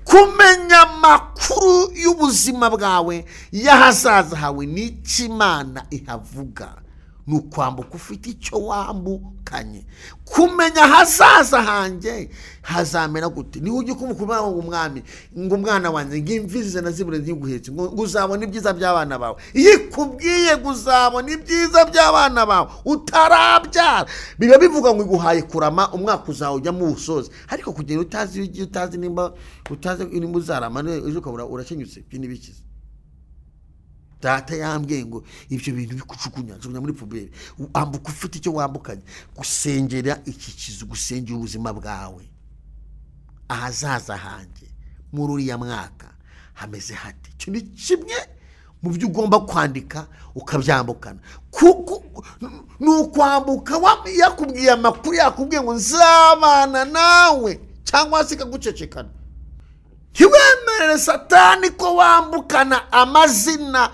Kumenya amakuru y'ubuzima bwawe y'ahazaza hawe n'icyo Imana ihavuga ni ukwambuka ufite icyo wambukanye. Kumenya ahazaza hanjye hazamera gute? Niho ujya kumukura ngo umwami ngo umwana wanjye ngo imvi nazibure ntiguhetse, ngo uzabona ibyiza by'abana bawe. Iyo ikubwiye ngo uzabona ibyiza by'abana bawe utarabyara, biba bivuga ngo iguhaye kurama, umwaka uzawujyamo uwusoze. Ariko kugenda utazi ibyo utazi, nimba utazi nimba uzarama ejo ukabura urakenyutse, ibyo ntibikize. Data yambwiye ngo ibyo bintu bikujugunya, jugunya muri puberi. Ambuka ufite icyo wambukanye. Gusengera iki kizu, gusengera ubuzima bwawe, ahazaza hanjye muri uriya mwaka hameze hate. Icyo ni kimwe mu byo ugomba kwandika ukabyambukana. Kuko ni ukwambuka yakubwiye amakuru, yakubwiye ngo nzabana nawe, cyangwa se ikagucecekana. Ntiwemerere Satani ko wambukana amazina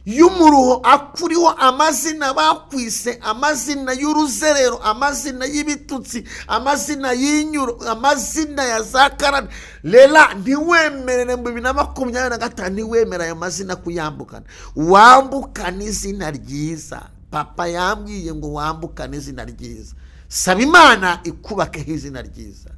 y'umuruho akuriho, amazina bakwise, amazina y'uruzerero, amazina y'ibitutsi, amazina y'inyuro, amazina ya zakarani. Rera ntiwemerere mu 2025, ntiwemere ayo mazina kuyambukana. Wambukana izina ryiza. Papa yambwiye ngo wambukane izina ryiza. Saba Imana ikubakeho izina ryiza.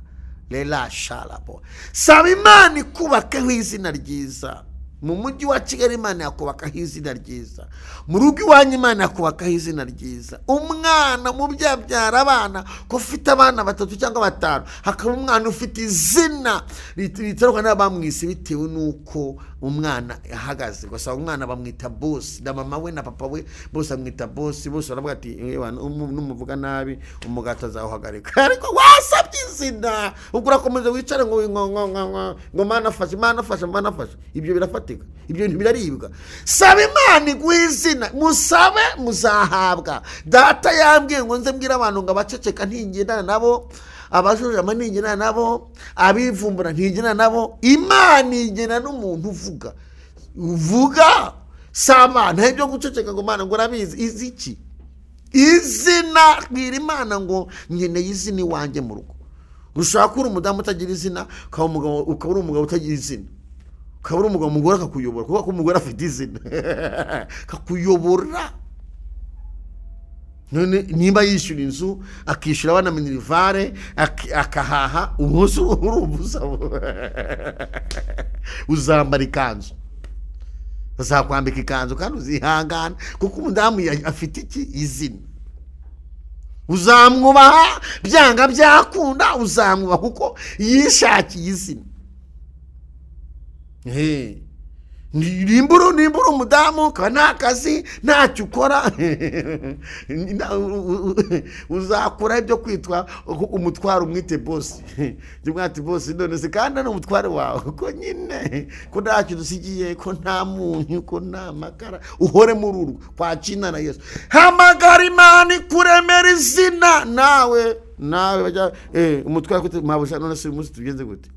Rera sharabo. Saba Imana ikubakeho izina ryiza. Mu mujyi wa Kigali Imana yakubakaho izina ryiza. Mu rugo iwanyu Imana yakubakaho izina ryiza. Umwana mu byabyara abana, ko ufite abana 3 cyangwa 5, hakaba umwana ufite izina riterwa n'abamwise bitewe n'uko umwana ahagaze. Ugasanga umwana bamwita boss, na mama we na papa we bose bamwita boss, bose baravuga ati numuvuga nabi umugati azawuhagarika. Ariko wasabye izina, ubwo urakomeza wicare ngo ngo Mana afashe, Mana afashe, Mana afashe. Ibyo birafatika, ibyo bintu biraribwa. Saba Imana iguhe izina, musabe muzahabwa. Data yambwiye ngo nze mbwira abantu ngo abaceceka ntingendana nabo, abajujama ntingendana nabo, abivumbura ntingendana nabo. Imana igena n'umuntu uvuga. Uvuga saba, nta byo guceceka ngo Mana ngo urabizi. Izi iki? Izina. Bwira Imana ngo nkeneye izina iwanjye mu rugo. Ushaka uri umudamu utagira izina, ukaba uri umugabo utagira izina, ukaba uri umugabo umugore akakuyobora, kuko umugore afite izina akakuyobora. None nimba yishyura inzu, akishyura abana minerivare, akahaha, umunsi urumva uzambara ikanzu, azakwambika ikanzu kandi uzihangana, kuko umudamu afite iki? Izina. Uzamwubaha byanga byakunda, uzamwubaha kuko yishakiye izina. Nimbura umudamu ukaba nta kazi, ntacyo ukora, uzakora ibyo kwitwa umutwaro, umwite bosi. Ati bosi none se kandi ni umutware wawe, ko nyine ko ntacyo dusigiye, ko nta munyu, ko nta makara, uhore muri urwo kwa Kina na Yesu. Hamagara Imana ikuremera izina. Nawe nawe umutware kwite mabusha, none se uyu munsi tugenze gute?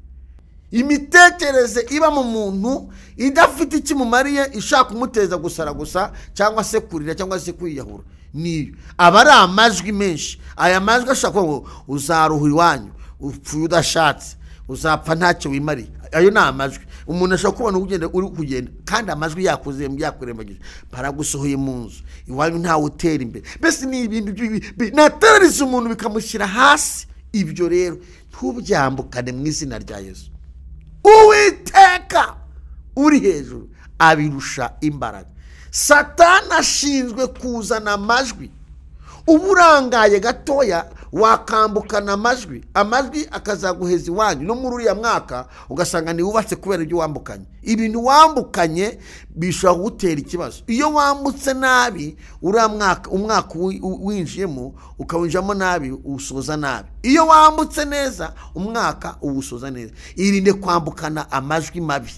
Imitekerereze iba mu muntu idafite ikimumariye, ishaka kumuteza gusara gusa, cyangwa se kurira, cyangwa se kwiyahura, niyo aba ari amajwi menshi. Aya majwi ashaka ngo uzaruha iwanyu, upfuye udashatse, uzapfa ntacyo wimariye. Ayo ni amajwi umuntu ashobora kubona ugenda uri kugenda, kandi amajwi yakuze yakurembagije, baragusohoye mu nzu iwanyu ntawe utera imbere. Mbese ni ibintu binatereriza umuntu bikamushyira hasi. Ibyo rero ntubyambukane mu izina rya Yesu. Uwiteka uri hejuru abirusha imbaraga. Satani ashinzwe kuzana amajwi. Uburangaye gatoya wakambukana amajwi, amajwi akazaguheza iwanyu no muri uriya mwaka ugasanga ni wubatse kubera ibyo wambukanye. Ibintu wambukanye bishobora kugutera ikibazo. Iyo wambutse nabi uriya mwaka, umwaka winjiyemo ukawinjamo nabi, usoza nabi. Iyo wambutse neza umwaka uwusoza neza. Irinde kwambukana amajwi mabi.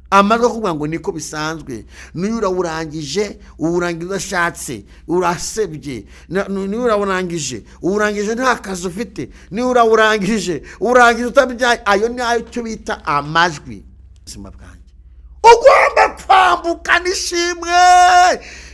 Amajwi akubwira ngo niko bisanzwe, niyo urawurangije, uwurangiza udashatse, urasebye, niyo urawurangije, uwurangije nta kazi ufite, niyo urawurangije, uwurangije utabyaye. Ayo ni ayo cyo bita amajwi. Ubuzima bwanjye ugomba kwambukana ishimwe.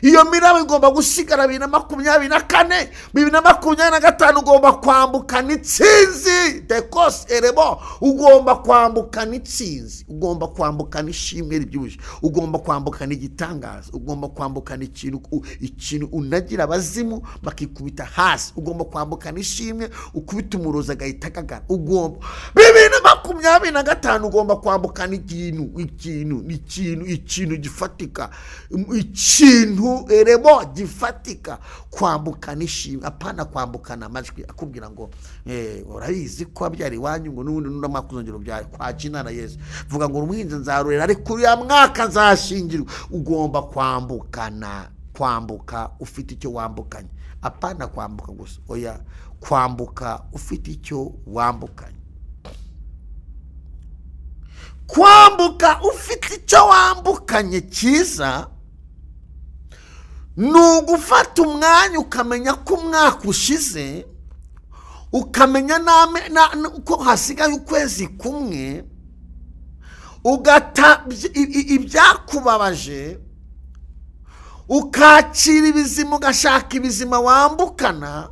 Iyo miraba igomba gusigara 2024, 2025. Ugomba kwambukana itsinzi dekos erebo. Ugomba kwambukana itsinzi, ugomba kwambukana ishimwe ribyibushye, ugomba kwambukana igitangaza, ugomba kwambukana ikintu unagira abazimu bakikubita hasi, ugomba kwambukana ishimwe ukubita umurozi agahita agagara. Ugomba 2025 ugomba kwambukana ikintu gifatika, ikintu erebo gifatika. Kwambukana ishimwe, apana kwambukana amajwi akubwira ngo urabizi ko wabyara iwanyu ngo n'ubundi n'undi kuzongera ubyare kwa Jina na Yesu. Vuga ngo umuhinzi nzarurera ariko uriya mwaka nzashingirwa. Ugomba kwambukana, kwambuka ufite icyo wambukanye, apana kwambuka gusa, oya, kwambuka ufite icyo wambukanye. Kwambuka ufite icyo wambukanye cyiza ni ugufata umwanya ukamenya ko umwaka ushize, ukamenya ko hasigaye ukwezi kumwe, ugata ibyakubabaje, ukakira ibizima, ugashaka ibizima wambukana,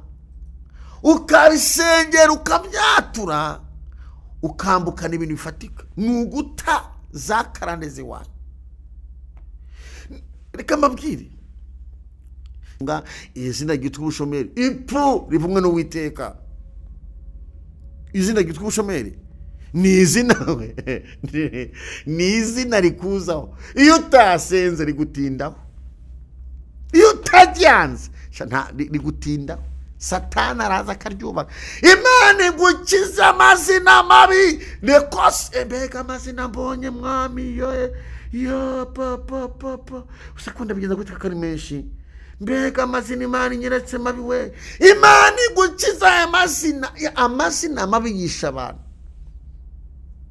ukabisengera, ukabyatura, ukambukana ibintu bifatika. Ni uguta za karande z'iwanyu. Reka mbabwire, izina ryitwa ubushomeri ipfu rivumwe n'Uwiteka. Izina ryitwa ubushomeri ni izina, ni izina rikuzaho iyo utasenze, rigutindaho iyo utajyanze, rigutindaho. Satani araza akaryubaka. Imana igukiza amazina mabi nekose. Mbega amazina mbonye mwami, yo yo pa pa pa, usakunda bigenda guteka ari menshi. Mbega amazina Imana inyeretse mabi we. Imana igukiza aya mazina, amazina mabi yisha abantu.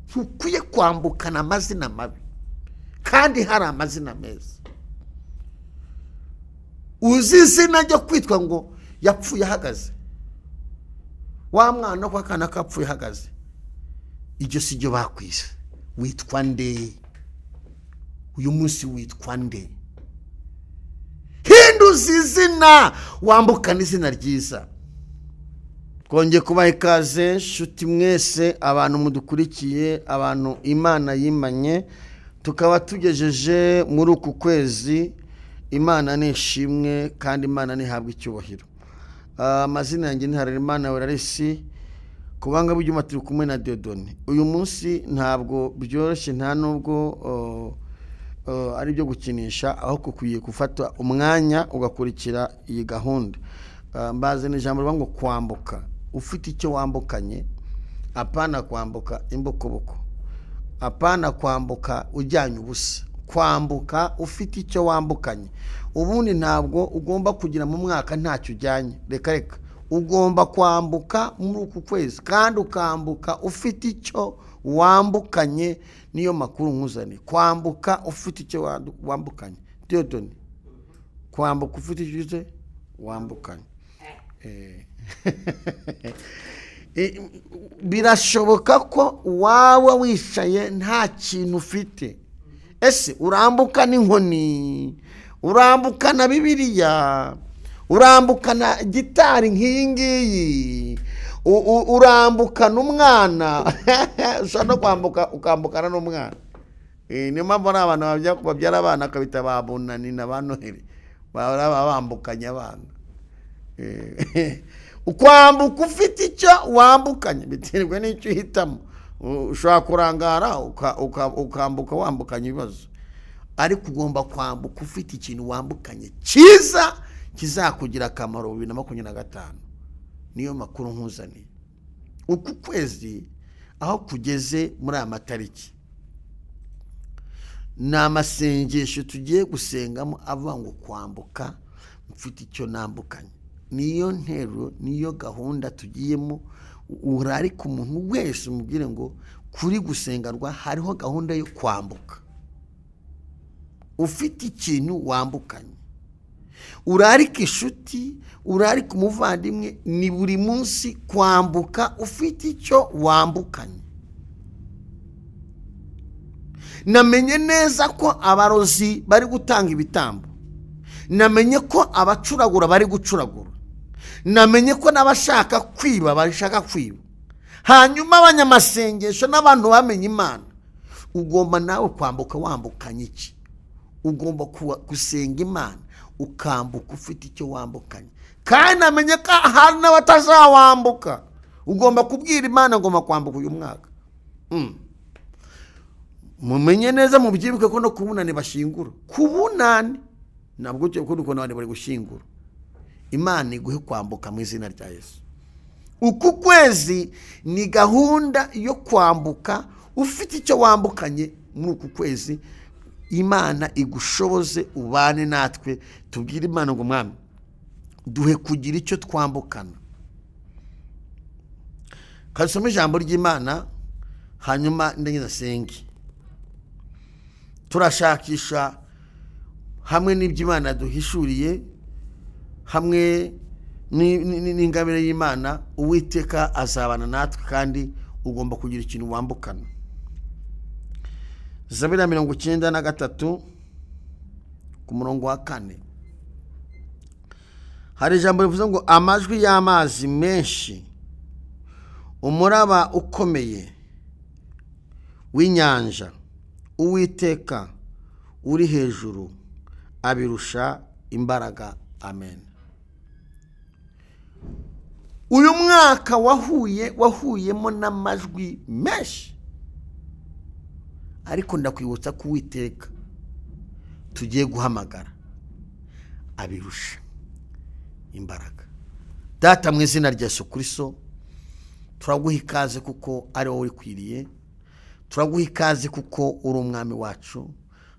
Ntukwiye kwambukana amazina mabi kandi hari amazina meza. Uzi izina ryo kwitwa ngo yapfuye ahagaze, wa mwana kwa kana kapfuye ahagaze, iryo si ryo bakwise. Witwa nde uyu munsi? Witwa nde? Hinduza izina, wambukana izina ryiza. Twongeye kubaha ikaze nshuti mwese, abantu mudukurikiye, abantu Imana yimanye, tukaba tugejeje muri uku kwezi. Imana ni ishimwe kandi Imana ntihabwa icyubahiro. Amazina yanjye ni Harerimana Werarisi, kubanga bw'ibyuma turi kumwe na Dieudonne. Uyu munsi ntabwo byoroshye, nta nubwo ari byo gukinisha, aho kukwiye gufata umwanya ugakurikira iyi gahunda. Mbaze ni ijambo rivuga ngo kwambuka ufite icyo wambukanye, apana kwambuka imbokoboko, apana kwambuka ujyanye ubusa, kwambuka ufite icyo wambukanye. Ubundi ntabwo ugomba kugira mu mwaka ntacyo ujyanye, reka reka. Ugomba kwambuka muri uku kwezi kandi ukambuka ufite icyo wambukanye. Niyo makuru nkuzane, kwambuka ufite icyo wambukanye. Dieudonne, kwambuka ufite icyo wambukanye. Birashoboka ko waba wicaye nta kintu ufite. Ese urambuka n'inkoni, urambuka na Bibiliya, urambukana gitari nk'iyi ngiyi, urambukana umwana. Ushobora no kwambuka ukambukana n'umwana. Niyo mpamvu ari abantu babyara abana akabita ba Bunani na ba Noheli, baba bambukanye abana. Ukwambuka ufite icyo wambukanye biterwa n'icyo uhitamo. Ushobora kurangara ukambuka wambukanye ibibazo, ariko ugomba kwambuka ufite ikintu wambukanye cyiza kizakugira akamaro 2025. Niyo makuru nkuzaniye. Uku kwezi aho kugeze muri aya matariki ni amasengesho tugiye gusengamo avuga ngo kwambuka mfite icyo nambukanye. Niyo ntero, niyo gahunda tugiyemo. Urarika umuntu wese umubwire ngo kuri gusengarwa hariho gahunda yo kwambuka ufite ikintu wambukanye. Urarika inshuti, urarika umuvandimwe, ni buri munsi kwambuka ufite icyo wambukanye. Namenye neza ko abarozi bari gutanga ibitambo, Namenye ko abacuragura bari gucuragura. Namenye ko n'abashaka kwiba bashaka kwiba. Hanyuma abanyamasengesho n'abantu bamenye Imana, ugomba nawe kwambuka wambukanye iki? Ugomba gusenga Imana ukambuka ufite icyo wambukanye. Kandi namenye ko hari n'abatazawambuka. Ugomba kubwira Imana ngomba kwambuka uyu mwaka. Mumenye neza, mubyibuke ko no kubunane bashingura. Kubunane ntabwo ugiye gukunda ukuntu abantu bari gushyingura. Imana iguhe kwambuka mu izina rya Yesu. Uku kwezi ni gahunda yo kwambuka ufite icyo wambukanye muri uku kwezi. Imana igushoboze ubane natwe, tubwire Imana ngo Mwami duhe kugira icyo twambukana. Kasome ijambo ry'Imana hanyuma ndengeza senge. Turashakisha hamwe n'iby'Imana duhishuriye, hamwe n'ingabire y'Imana. Uwiteka azabana natwe kandi ugomba kugira ikintu wambukana. Zaburi ya 93 ku murongo wa 4 hari ijambo rivuze ngo amajwi y'amazi menshi, umuraba ukomeye w'inyanja, Uwiteka uri hejuru abirusha imbaraga. Amen. Uyu mwaka wahuyemo n'amajwi menshi, ariko ndakwibutsa ko Uwiteka tugiye guhamagara abirusha imbaraga. Data, mu izina rya Yesu Kristo, turaguha ikaze kuko ari wowe ukwiriye. Turaguha ikaze kuko uri umwami wacu.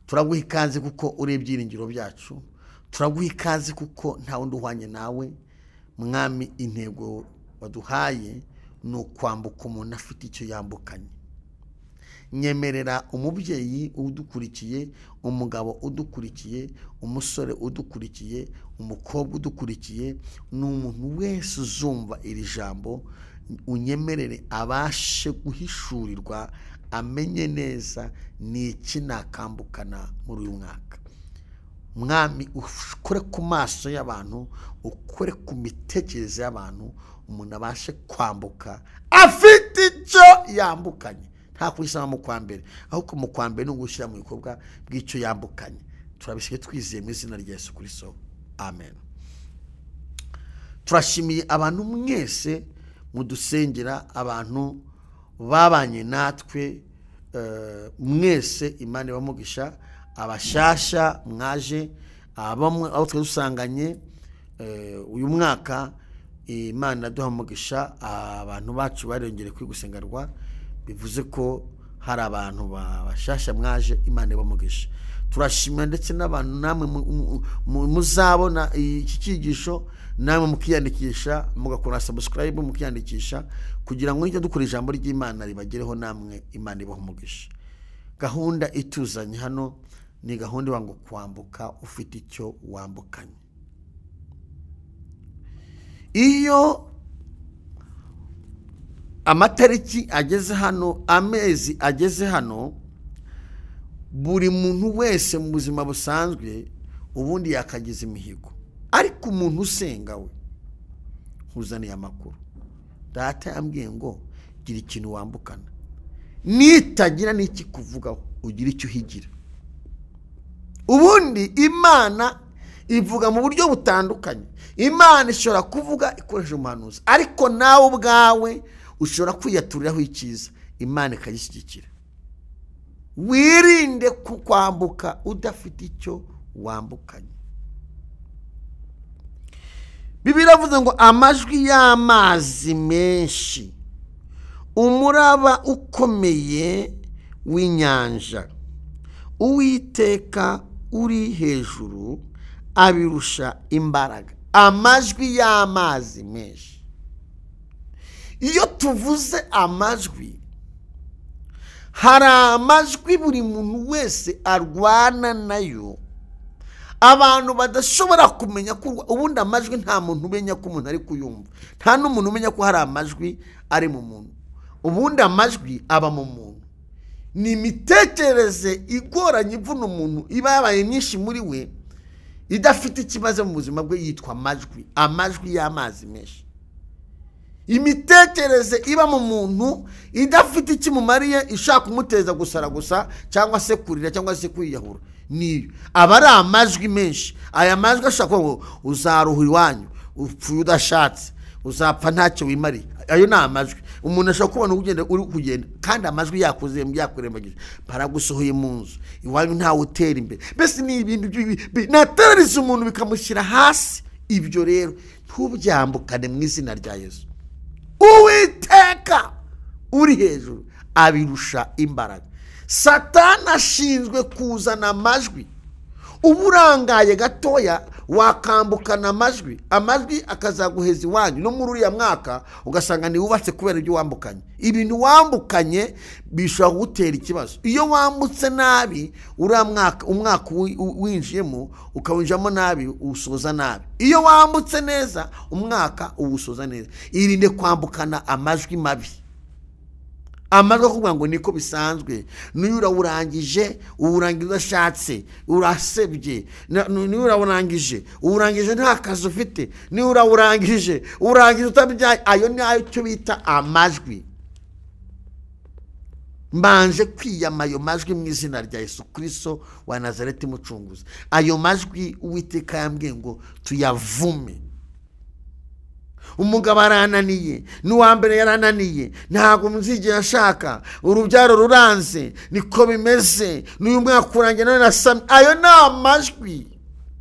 Turaguha ikaze kuko uri ibyiringiro byacu. Turaguha ikaze kuko nta wundi uhwanye nawe. Mwami, intego waduhaye ni ukwambuka umuntu afite icyo yambukanye. Nyemerera umubyeyi udukurikiye, umugabo udukurikiye, umusore udukurikiye, umukobwa udukurikiye, n'umuntu wese uzumva iri jambo, unyemerere abashe guhishurirwa, amenye neza ni iki nakambukana muri uyu mwaka. Mwami, ukore ku maso y'abantu, ukore ku mitekerereze y'abantu, umuntu abashe kwambuka afite icyo yambukanye. Nta kwisama mu kwa mbere, ahubwo mu kwa mbere ni ugushyira mu bikorwa bw'icyo yambukanye. Turabisigaye twizeye mu izina rya Yesu Kristo, amen. Turashimiye abantu mwese mudusengera, abantu babanye natwe mwese, Imana ibamugisha. Abashasha mwaje, abo twasanganye uyu mwaka, Imana duha umugisha. Abantu bacu barongere kwigusengarwa, bivuze ko hari abantu bashasha mwaje, Imana ibamugisha. Turashimira ndetse n'abantu namwe muzabona iki cyigisho, namwe mukiyandikisha, mugakora subscribe, mukiyandikisha kugira ngo nijya dukora ijambo ry'Imana ribagereho, namwe Imana ibahe umugisha. Gahunda ituzanye hano ni gahunda wangu kwambuka ufite icyo wambukanye. Iyo amatariki ageze hano, amezi ageze hano, buri muntu wese mu buzima busanzwe ubundi yakagize imihigo. Ariko umuntu usenga we nkuzaniye amakuru, Data yambwiye ngo gira ikintu wambukana, nitagira n'iki kuvugaho ugira icyo uhigira. Ubundi Imana ivuga mu buryo butandukanye. Imana ishobora kuvuga ikoresheje umuhanuzi, ariko nawe ubwawe ushobora kwiyaturiraho icyiza, Imana ikagishyigikira. Wirinde kwambuka udafite icyo wambukanye. Bibiliya iravuze ngo amajwi y'amazi menshi, umuraba ukomeye w'inyanja, Uwiteka uri hejuru abirusha imbaraga. Amajwi y'amazi menshi. Iyo tuvuze amajwi, hari amajwi buri muntu wese arwana nayo, abantu badashobora kumenya ko ubundi amajwi nta muntu umenya ko umuntu ari kuyumva, nta n'umuntu umenya ko hari amajwi ari mu muntu. Ubundi amajwi aba mu muntu, ni imitekerereze igoranye ivuna umuntu, iba yabaye myinshi muri we, idafite ikibazo mu buzima bwe yitwa amajwi, amajwi y'amazi menshi. Imitekerereze iba mu muntu idafite ikimumariye, ishaka kumuteza gusara gusa cyangwa se kurira cyangwa se kwiyahura, niyo aba ari amajwi menshi. Aya majwi ashaka ngo uzaruha iwanyu, upfuye udashatse, uzapfa ntacyo wimariye. Ayo ni amajwi umuntu ashobora kubona ugenda uri kugenda, kandi amajwi yakuze yakurembagije, baragusohoye mu nzu iwanyu ntawe utera imbere. Mbese ni ibintu binatereriza umuntu bikamushyira hasi. Ibyo rero ntubyambukane mu izina rya Yesu. Uwiteka uri hejuru abirusha imbaraga. Satani ashinzwe kuzana amajwi. Uba urangaye gatoya wakambukana amajwi, amajwi akazaguheza iwanyu no muri uriya mwaka ugasanga ntiwubatse kubera ibyo wambukanye. Ibintu wambukanye bishobora kugutera ikibazo. Iyo wambutse nabi uriya mwaka, umwaka winjiyemo ukawinjamo nabi, uwusoza nabi. Iyo wambutse neza umwaka uwusoza neza. Irinde kwambukana amajwi mabi. Amajwi akubwira ngo niko bisanzwe, niyo urawurangije uwurangiza udashatse urasebye, niyo urawurangije uwurangije nta kazi ufite, niyo urawurangije uwurangije utabyaye. Ayo ni ayo cyo bita amajwi. Mbanje kwiyama ayo majwi mu izina rya Yesu Kristo wa Nazareti mucunguzi. Ayo majwi Uwiteka yambwiye ngo tuyavume. Umugabo arananiye, n'uwa mbere yarananiye, ntabwo muzigera ashaka, urubyaro ruranze, niko bimeze, n'uyu mwaka urangiye none nasamye. Ayo ni amajwi.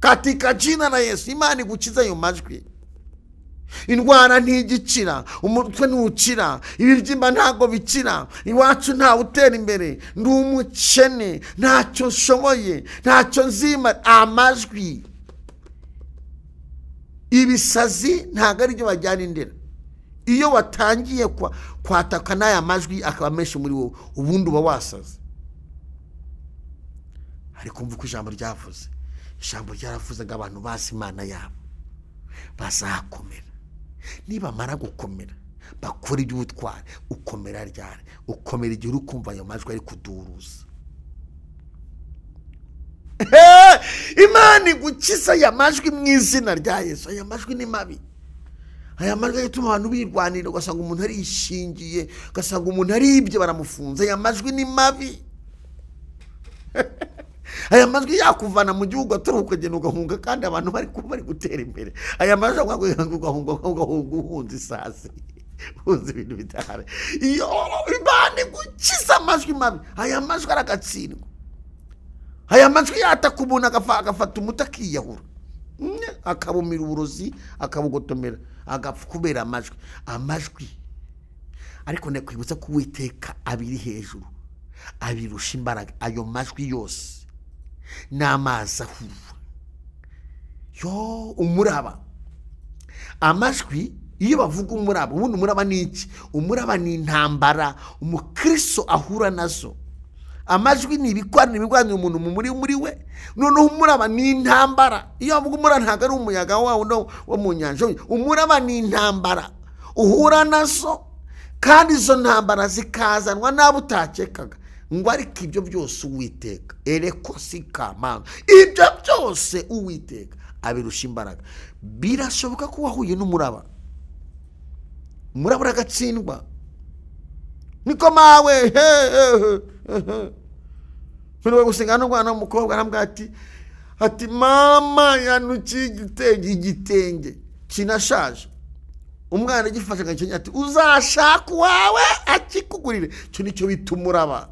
Katika jina la Yesu, Imana igukiza ayo majwi. Indwara ntigikira, umutwe ntukira, ibibyimba ntabwo bikira, iwacu ntawe utera imbere, ndi umukene, ntacyo nshoboye, ntacyo nzima. Amajwi. Ibisazi ntabwo ari byo bajyana indera. Iyo watangiye kwataka n'aya majwi akaba menshi muri wowe, ubundi uba wasaze. Ariko umva uko ijambo ryavuze. Ijambo ryaravuze ngo abantu bazi Imana yabo bazakomera. Nibamara gukomera bakora iby'ubutwari. Ukomera ryari? Ukomera igihe uri kumva ayo majwi ari kuduruza. Imana igukiza aya majwi mu izina rya Yesu. Aya majwi ni mabi. Aya majwi atuma abantu birwanira, ugasanga umuntu arishingiye, ugasanga umuntu aribye baramufunze. Aya majwi ni mabi. Aya majwi yakuvana mu gihugu atari ukagenda ugahunga, kandi abantu bari gutera imbere. Aya majwi ugahunga uhunze isazi, uhunze ibintu bidahari. Iyo Imana igukiza amajwi mabi. Aya majwi aragatsindwa. Aya majwi yataka umuntu agafata umuti akiyahura, akabumira uburozi, akabugotomera, agapfa kubera amajwi. Amajwi. Ariko ndakwibutsa ko Uwiteka abiri hejuru abirusha imbaraga. Ayo majwi yose n'amazi ahuha, yo umuraba. Amajwi, iyo bavuga umuraba, ubundi umuraba ni iki? Umuraba ni intambara umukristo ahura nazo. Amajwi ni ibigwanira umuntu muri we. Noneho umuraba ni intambara. Iyo bavuga umuraba ntabwo ari umuyaga wawo wo mu nyanja. Umuraba ni intambara uhura nazo, kandi izo ntambara zikazanwa n'abo utakekaga. Ngo ariko ibyo byose Uwiteka ereko sikamanga, ibyo byose Uwiteka abirusha imbaraga. Birashoboka ko wahuye n'umuraba, umuraba uragatsindwa. Niko mawe mperuka gusenga n'umwana w'umukobwa arambwira ati mama yanukiye igitenge kinashaje. Umwana agifashe agakenya ati uzashaka uwawe akikugurire. Icyo nicyo bita umuraba.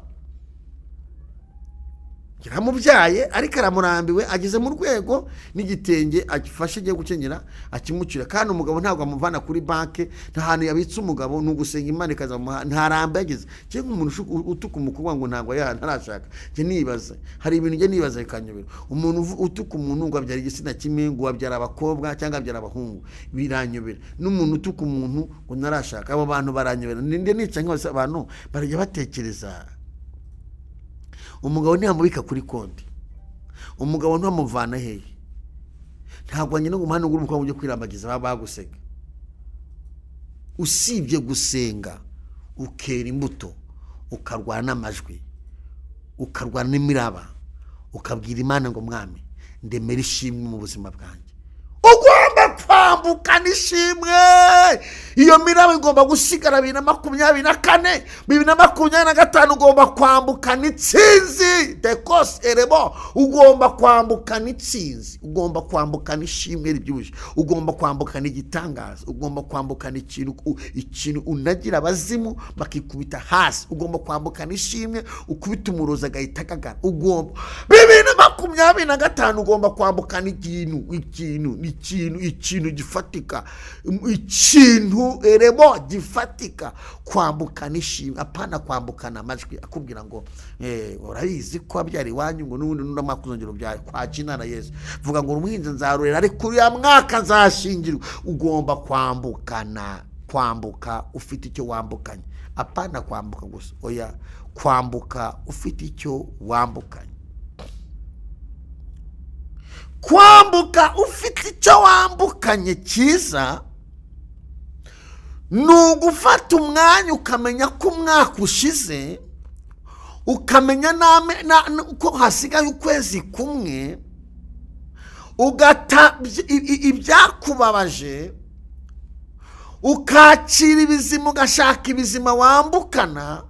Yaramubyaye ariko aramurambiwe, ageze mu rwego n'igitenge agifashe agiye gukenyera akimucira. Kandi umugabo ntabwo amuvana kuri banke, nta hantu yabitse umugabo, ni ugusenga Imana ikazamuha, ntarambe ageze. Cyangwa umuntu utuka umukobwa ngo ntabwo ntarashaka, njye nibaza, hari ibintu njye nibaza bikanyobera. Umuntu utuka umuntu ngo abyara igitsina kimwe, ngo abyara abakobwa cyangwa abyara abahungu, biranyobera. N'umuntu utuka umuntu ngo ntarashaka, abo bantu baranyobera. Ninde nica nk'abose abantu barajya batekereza. Umugabo ntiyamubika kuri konti, umugabo ntamuvana hehe, ntabwo nyine ngo umuhane ngo umukobwa ujye kwirambagiza baguseka. Usibye gusenga ukera imbuto, ukarwana n'amajwi, ukarwana n'imiraba, ukabwira Imana ngo mwami ndemera ishimwe mu buzima bwanjye. Ugomba kwambukana ishimwe. Iyo miraba igomba gusigara 2024, 2025 ugomba kwambukana itsinzi. Dekos erebo, ugomba kwambukana itsinzi, ugomba kwambukana ishimwe ribyibushye, ugomba kwambukana igitangaza, ugomba kwambukana ikintu unagira abazimu bakikubita hasi, ugomba kwambukana ishimwe ukubita umurozi agahita agagara. Ugomba 2025 ugomba kwambukana ikintu gifatika, ikintu erebo gifatika, kwambukana ishimwe, apana kwambukana amajwi akubwira ngo urabizi ko abyari wanyu ngo n'ubundi n'uramwaka uzongera ubyare kwa jina na Yesu, vuga ngo umuhinzi nzarurera ariko uriya mwaka nzashingirwa. Ugomba kwambukana, kwambuka ufite icyo wambukanye, apana kwambuka gusa, oya, kwambuka ufite icyo wambukanye. Kwambuka ufite icyo wambukanye cyiza ni ugufata umwanya ukamenya ko umwaka ushize, ukamenya ko hasigaye ukwezi kumwe, ugata ibyakubabaje, ukakira ibizima, ugashaka ibizima wambukana,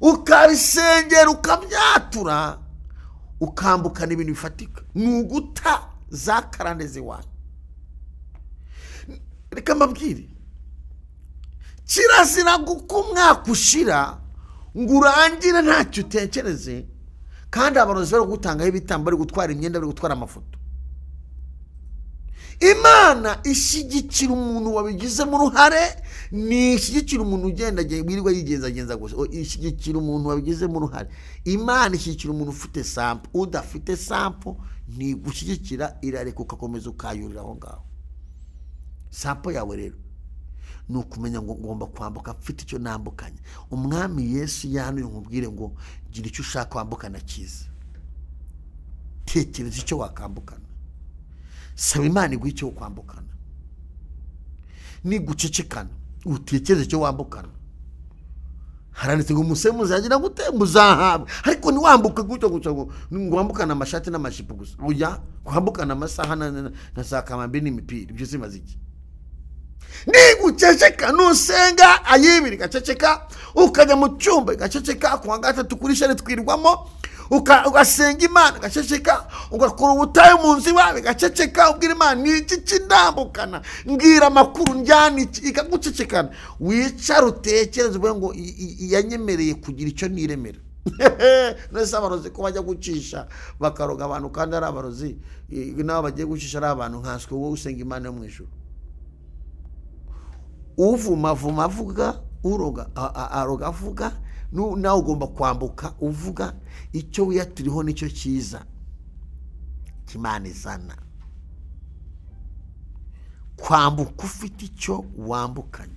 ukabisengera, ukabyatura, ukambukana ibintu bifatika. Ni uguta za karande ziwanyu. Reka mbabwire, kirazira guko umwaka ushira ngo urangire ntacyo utekereze, kandi abarozi bari gutangaho ibitambo, bari gutwara imyenda, bari gutwara amafoto. Imana ishyigikira umuntu wabigizemo uruhare, ni ishyigikira umuntu ugenda wirirwa yigenzagenza gusa, ishyigikira umuntu wabigizemo uruhare. Imana ishyigikira umuntu ufite sampo, udafite sampo ntigushyigikira, irareka ugakomeza ukayurira aho ngaho. Sampo yawe rero ni ukumenya ngo ngomba kwambuka mfite icyo nambukanye. Umwami Yesu yanuye nkubwire ngo gira icyo ushaka wambukana cyiza, tekereza icyo wakambukana, saba Imana iguhe icyo kwambukana. Nigucecekana utekereze icyo wambukana. Haranditse ngo muse muzagira gute muzahabwa, ariko ntiwambuke gutyo gusa ngo wambukane amashati n'amajipo gusa, oya, kwambukana amasaha na za kamambiri n'imipira, ibyo zimaze iki? Niguceceka nusenga ayibiri gaceceka, ukajya mu cyumba gaceceka, kuwa gatatu kuri shene twirwamo, ugasenga Imana gaceceka, ugakora ubutayu mu nzu iwawe gaceceka, ubwira Imana ni iki kindambukana, mbwira amakuru njyana iki, ikagucecekana. Wicara utekereze uvuge ngo yanyemereye kugira icyo niremera. Nese abarozi ko bajya gucisha bakaroga abantu kandi ari abarozi, nabo bagiye gucisha ari abantu nkanswe wowe usenga Imana yo mu ijuru. Uvuma vuma avuga, uroga aroga avuga, nawe ugomba kwambuka uvuga icyo wiyatiriho nicyo cyiza Imana izana. Kwambuka ufite icyo wambukanye.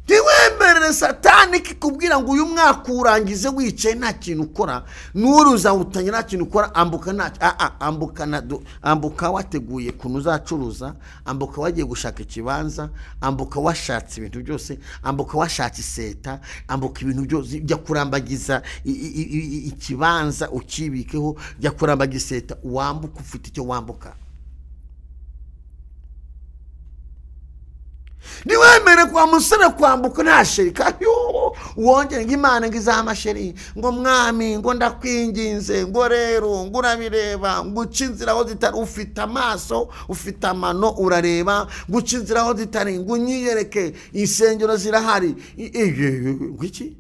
Ntiwemerere Satani kikubwira ngo uyu mwaka urangize wicaye nta kintu ukora, n'uruzawutanye nta kintu ukora, ambuka ntacyo. Ambuka wateguye kuntu uzacuruza, ambuka wagiye gushaka ikibanza, ambuka washatse ibintu byose, ambuka washatse iseta, ambuka ibintu byose, jya kurambagiza ikibanza ukibikeho, jya kurambagiza iseta, wambuka ufite icyo wambuka. Niwemere kwa musore kwambuka nta sheri, kandi wongere ngo Imana ngo izama sheri, ngo mwami ngo ndakwinginze, ngo rero ngo urabireba, ngo uce inzira aho zitari, ufite amaso ufite amano urareba, ngo uce inzira aho zitari, ngo unyiyereke, insengero zirahari, ngo iki?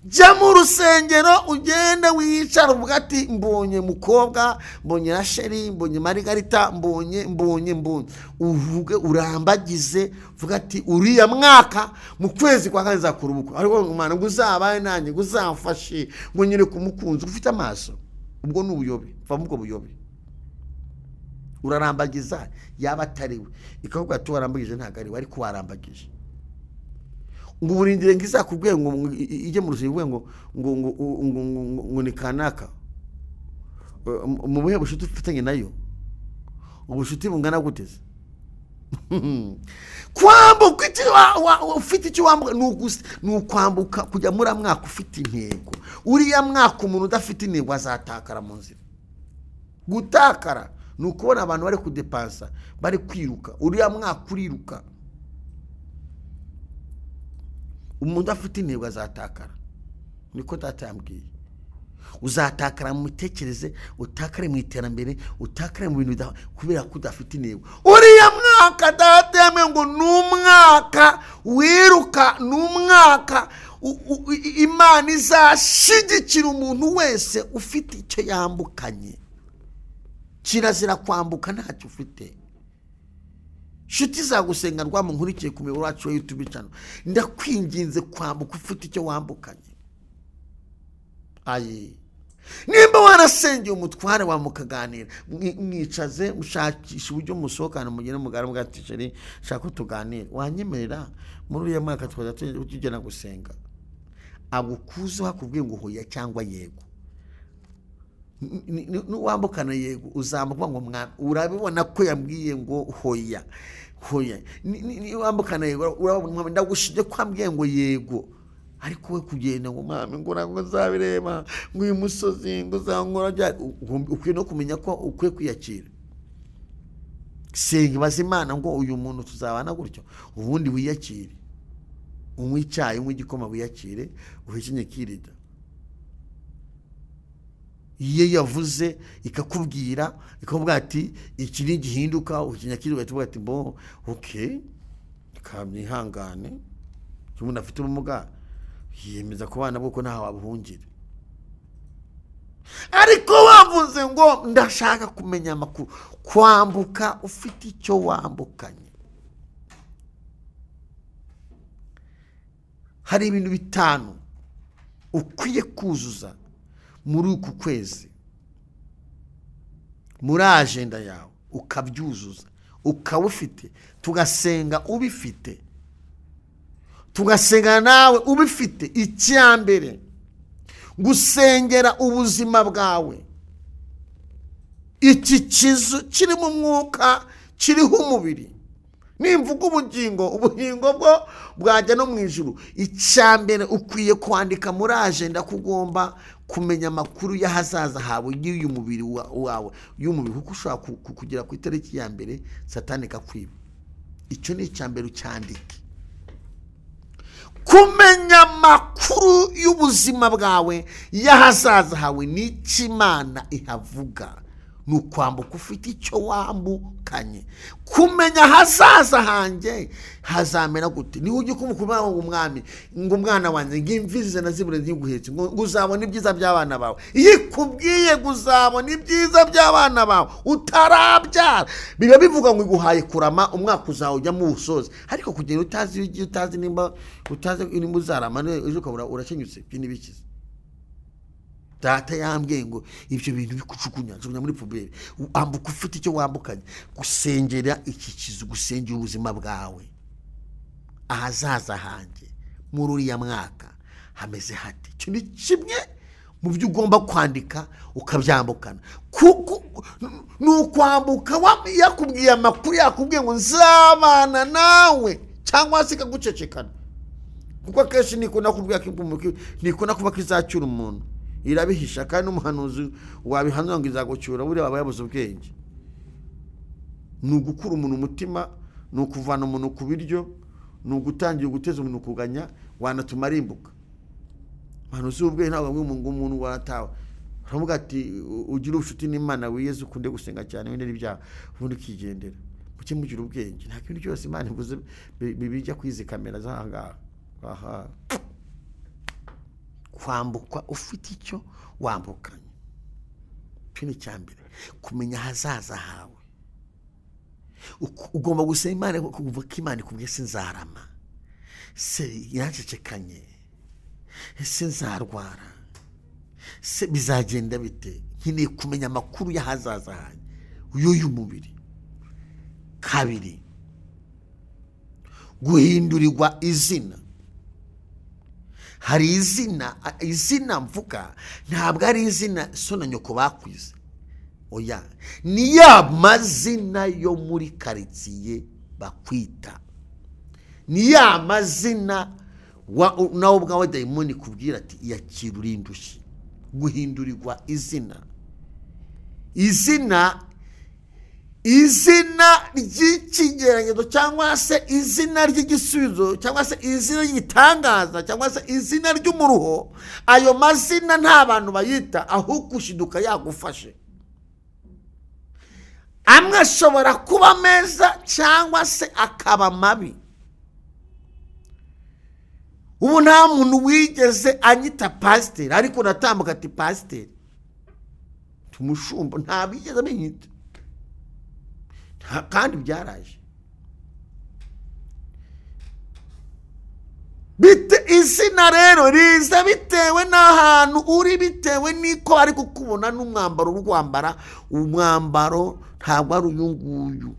Jya mu rusengero ugende wicara uvuga ati mbonye mukobwa, mbonye Rasheli, mbonye Marigarita, mbonye mbonye mbonye, uvuge urambagize, uvuga ati uriya mwaka mu kwezi kwa kane nzakora ubukwe, ariko Imana ngo uzabaye nanjye, ngo uzamfashe, ngo nyereke umukunzi. Ufite amaso, ubwo ni ubuyobe, va mu bwo buyobe. Urarambagiza yaba atari we, ikavuga ati warambagije ntabwo ari we, ariko warambagije. Ngo uburindire ngo izakubwiye ngo ijye mu rusengero ngo ngo ngo ngo ngo ni kanaka. Mu buhe bushuti ufitanye nayo? Ubushuti bungana gute se? Kwambuka ufite icyo wambuka ni ukwambuka kujya muri mwaka ufite intego. Uriya mwaka umuntu udafite intego azatakara mu nzira. Gutakara ni ukubona abantu bari kudepansa, bari kwiruka. Uriya mwaka uriruka, umuntu udafite intego azatakara. Niko data yambwiye. Uzatakara mu mitekerereze, utakare mu iterambere, utakare mu bintu kubera ko udafite intego. Uriya mwaka data yambwiye ngo ni umwaka wiruka, ni umwaka Imana izashyigikira umuntu wese ufite icyo yambukanye. Kirazira kwambuka ntacyo ufite. Nshuti zagusenga rwa nkurikiye ku muyoboro wacu wa YouTube channel, ndakwinginze kwambuka ufite icyo wambukanye. Ayi, nimba warasengeye umutware wa mukaganira, mwicaze mushakisha uburyo musohokana, mugende mugara mugatisheri shaka tuganire, wanyemerera muri uriya mwaka twajya tugenda gusenga, agukuze hakubwiye ngo hoya cyangwa yego. Nuwambukana yego uzambuka ngo mwana, urabibona ko yambwiye ngo hoya hoya. Niwambukana yego urabona ndagushije ko ambwiye ngo yego, ariko we kugenda ngo mwami ngo ntabwo nzabireba, ngo uyu musozi ngo uzankora, ukwiye no kumenya ko ukwiye kwiyakira. Senga ibaze Imana ngo uyu muntu tuzabana gutyo, ubundi wiyakire, unywe icyayi, unywe igikoma, wiyakire, uhekenye kirida. Iyo yavuze ikakubwira, ikakubwira ati iki ni gihinduka, uhekenye kirida, ugahita ati bo okay, kamyihangane. Umuntu afite ubumuga yiyemeza kubana bwo ntaho wabuhungira. Ariko wavuze ngo ndashaka kumenya amakuru, kwambuka ufite icyo wambukanye. Hari ibintu bitanu ukwiye kuzuza muri uku kwezi muri agenda yawe, ukabyuzuza ukaba ufite, tugasenga ubifite, tugasenga nawe ubifite. Icya mbere, gusengera ubuzima bwawe. Iki kizu kiri mu mwuka kiriho umubiri, nimvuga ubugingo, ubugingo bwo bwajya no mu ijuru. Icya mbere ukwiye kwandika muri agenda ko ugomba kumenya amakuru y'ahazaza hawe y'uyu mubiri wawe, y'umubiri, kuko ushobora kugera ku itariki ya mbere Satani akakwiba. Icyo ni icya mbere, ucyandike. Kumenya amakuru y'ubuzima bwawe y'ahazaza hawe n'icyo Imana ihavuga, ni ukwambuka ufite icyo wambukanye. Kumenya ahazaza hanjye hazamera gute, niba ujya kumukuru ngo umwami ngo umwana wanjye ngo imvi nazibure ntiguhetse, ngo uzabona ibyiza by'abana bawe. Iyo ikubwiye ngo uzabona ibyiza by'abana bawe utarabyara, biba bivuga ngo iguhaye kurama, umwaka uzawujya mu busozi. Ariko kugenda utazi iyo utazi nimba utazi nimba uzarama ejo ukabura urakenyutse, ibyo ntibikize. Data yambwiye ngo ibyo bintu bikujugunya, jugunya muri puberi. Ambuka ufite icyo wambukanye. Gusengera iki kizu, gusengera ubuzima bwawe, ahazaza hanjye muri uriya mwaka hameze hate. Icyo ni kimwe mu byo ugomba kwandika ukabyambukana, kuko ni ukwambuka yakubwiye amakuru, yakubwiye ngo nzabana nawe, cyangwa se ikagucecekana. Kuko akenshi nikunda kubwira nikunda kuba kizacyura umuntu, irabihisha, kandi n'umuhanuzi wabihanura ngo izagucyura, buriya aba yabuze ubwenge. Ni ugukura umuntu umutima, ni ukuvana umuntu ku biryo, ni ugutangira guteza umuntu kuganya, wanatuma arimbuka. Umuhanuzi w'ubwenge ntabwo amwe ngo umuntu waratawe, aravuga ati ugire ubucuti n'Imana, wiyeze, ukunde gusenga cyane, wende n'ibyaha, ubundi ukigendera. Muke mugira ubwenge, nta kintu cyose Imana ivuze bijya kwizi kamera z'aha ngaha. Aha. Kwambuka ufite icyo wambukanye, icyo ni icya mbere. Kumenya ahazaza hawe, ugomba gusenga Imana, kuvuga ko Imana ikubwiye se nzarama, se yancecekanye, ese nzarwara, se bizagenda bite. Nkeneye kumenya amakuru y'ahazaza hanjye y'uyu mubiri. Kabiri, guhindurirwa izina. Hari izina, izina mvuga ntabwo ari izina so na nyoko bakwize, oya, ni ya mazina yo muri karitsiye bakwita. Ni ya mazina nawe ubwawe dayimoni kubwira ati yakira urindushyi. Guhindurirwa izina, izina ry'ikigereranyo cyangwa se izina ry'igisubizo cyangwa se izina ry'igitangaza cyangwa se izina ry'umuruho. Ayo mazina nta bantu bayita, ahubwo ushiduka yagufashe. Amwe ashobora kuba meza cyangwa se akaba mabi. Ubu nta muntu wigeze anyita pasiteri, ariko natambuka ati pasiteri tumushumba, nta bigeze amenyita, kandi byaraje. Bite izina rero riza bitewe n'ahantu uri, bitewe n'iko ari kukubona n'umwambaro uri kwambara. Umwambaro ntabwo ari uyu nguyu.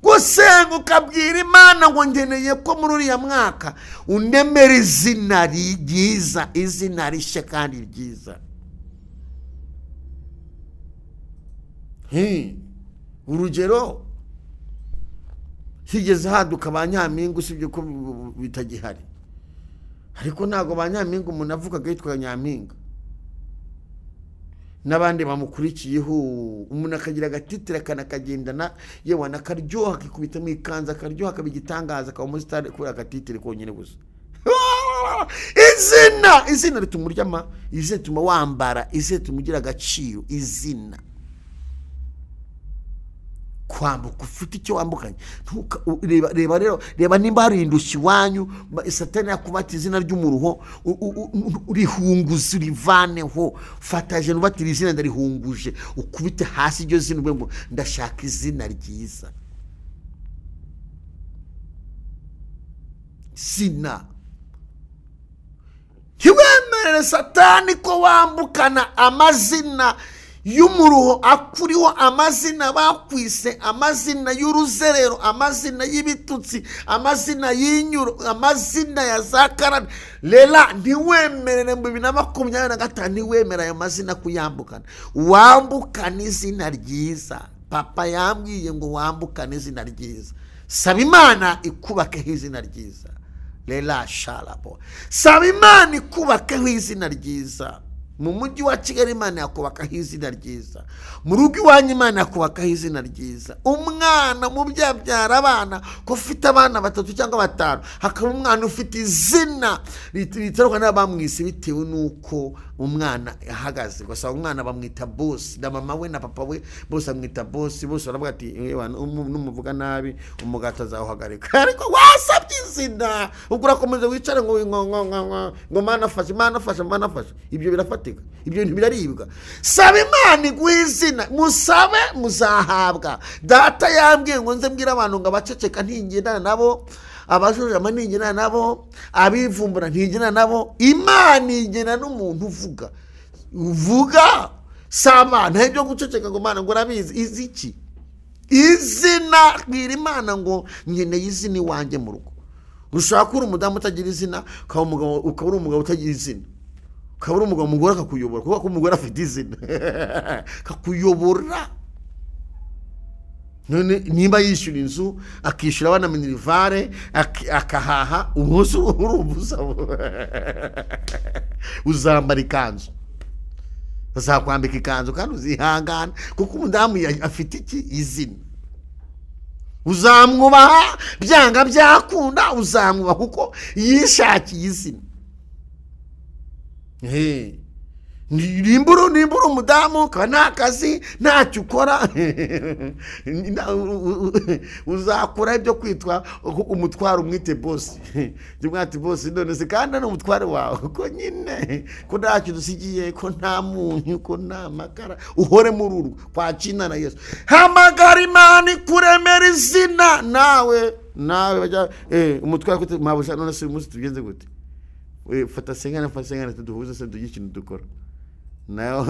Gusenga ukabwira Imana ngo ngeneye ko muri uriya mwaka unemera izina ryiza, izina rishya kandi ryiza. Urugero, higeze haduka ba nyampinga, usibye ko bitagihari, ariko ntabwo ba nyampinga umuntu avugaga yitwa nyampinga n'abandi bamukurikiyeho. Umuntu akagira agatitira akanakagendana, yewe anakaryoha, akikubita mu ikanzu akaryoha, akaba igitangaza, akaba umusitari kubera agatitire konyine gusa. Izina rituma uryama, izina rituma wambara, izina rituma ugira agaciro. Izina kwambuka ufite icyo wambukanye. Reba rero, reba nimba hari indushyi iwanyu, Satani yakubata izina ry'umuruho, urihunguze, urivaneho. Fata jene ubatira izina ndarihunguje, ukubite hasi iryo zina uvuge ngo ndashaka izina ryiza. Zina ntiwemerere Satani ko wambukana amazina y'umuruho akuriho, amazina bakwise, amazina y'uruzerero, amazina y'ibitutsi, amazina y'inyuro, amazina ya zakarani. Rera ntiwemerere mu 2025, ntiwemere ayo mazina kuyambukana. Wambukana izina ryiza. Papa yambwiye ngo wambukane izina ryiza. Saba Imana ikubakeho izina ryiza. Rera sharabo, saba Imana ikubakeho izina ryiza. Mu mujyi wa Kigali Imana yakubakaho izina ryiza. Mu rugo iwanyu Imana yakubakaho izina ryiza. Umwana mubyabyara abana, ko ufite abana 3 cyangwa 5, hakaba umwana ufite izina riterwa n'abamwise bitewe n'uko umwana ahagaze. Ugasanga umwana bamwita boss, na mama we na papa we bose bamwita boss, bose baravuga ati numuvuga nabi umugati azawuhagarika. Ariko wasabye izina, ubwo urakomeza wicare ngo ngo Mana afashe, Mana afashe, Mana afashe. Ibyo birafatika, ibyo bintu biraribwa. Saba Imana iguhe izina, musabe muzahabwa. Data yambwiye ngo nze mbwira abantu ngo abaceceka ntingendana nabo, abajujama ntingendana nabo, abivumbura ntingendana nabo. Imana igena n'umuntu uvuga. Uvuga saba, nta byo guceceka ngo Mana ngo urabizi. Izi iki? Izina. Bwira Imana ngo nkeneye izina iwanjye mu rugo. Ushaka uri umudamu utagira izina, ukaba uri umugabo utagira izina, ukaba uri umugabo umugore akakuyobora, kuko umugore afite izina akakuyobora. None nimba yishyura inzu, akishyura abana minerivare, akahaha, umunsi urumva uzambara ikanzu, azakwambika ikanzu kandi uzihangana, kuko umudamu afite iki? Izina. Uzamwubaha byanga byakunda, uzamwubaha kuko yishakiye izina. Nimbura umudamu ukaba nta kazi, ntacyo ukora, uzakora ibyo kwitwa umutwaro, umwite bosi. Ati bosi none se kandi ni umutware wawe, ko nyine ko ntacyo dusigiye, ko nta munyu, ko nta makara, uhore muri urwo kwa Kina na Yesu. Hamagara Imana ikuremera izina. Nawe bajya umutware kwite mabusha, none se uyu munsi tugenze gute? Fata sengana, fata sengana, tuduhuze se tugire ikintu dukora. Nayo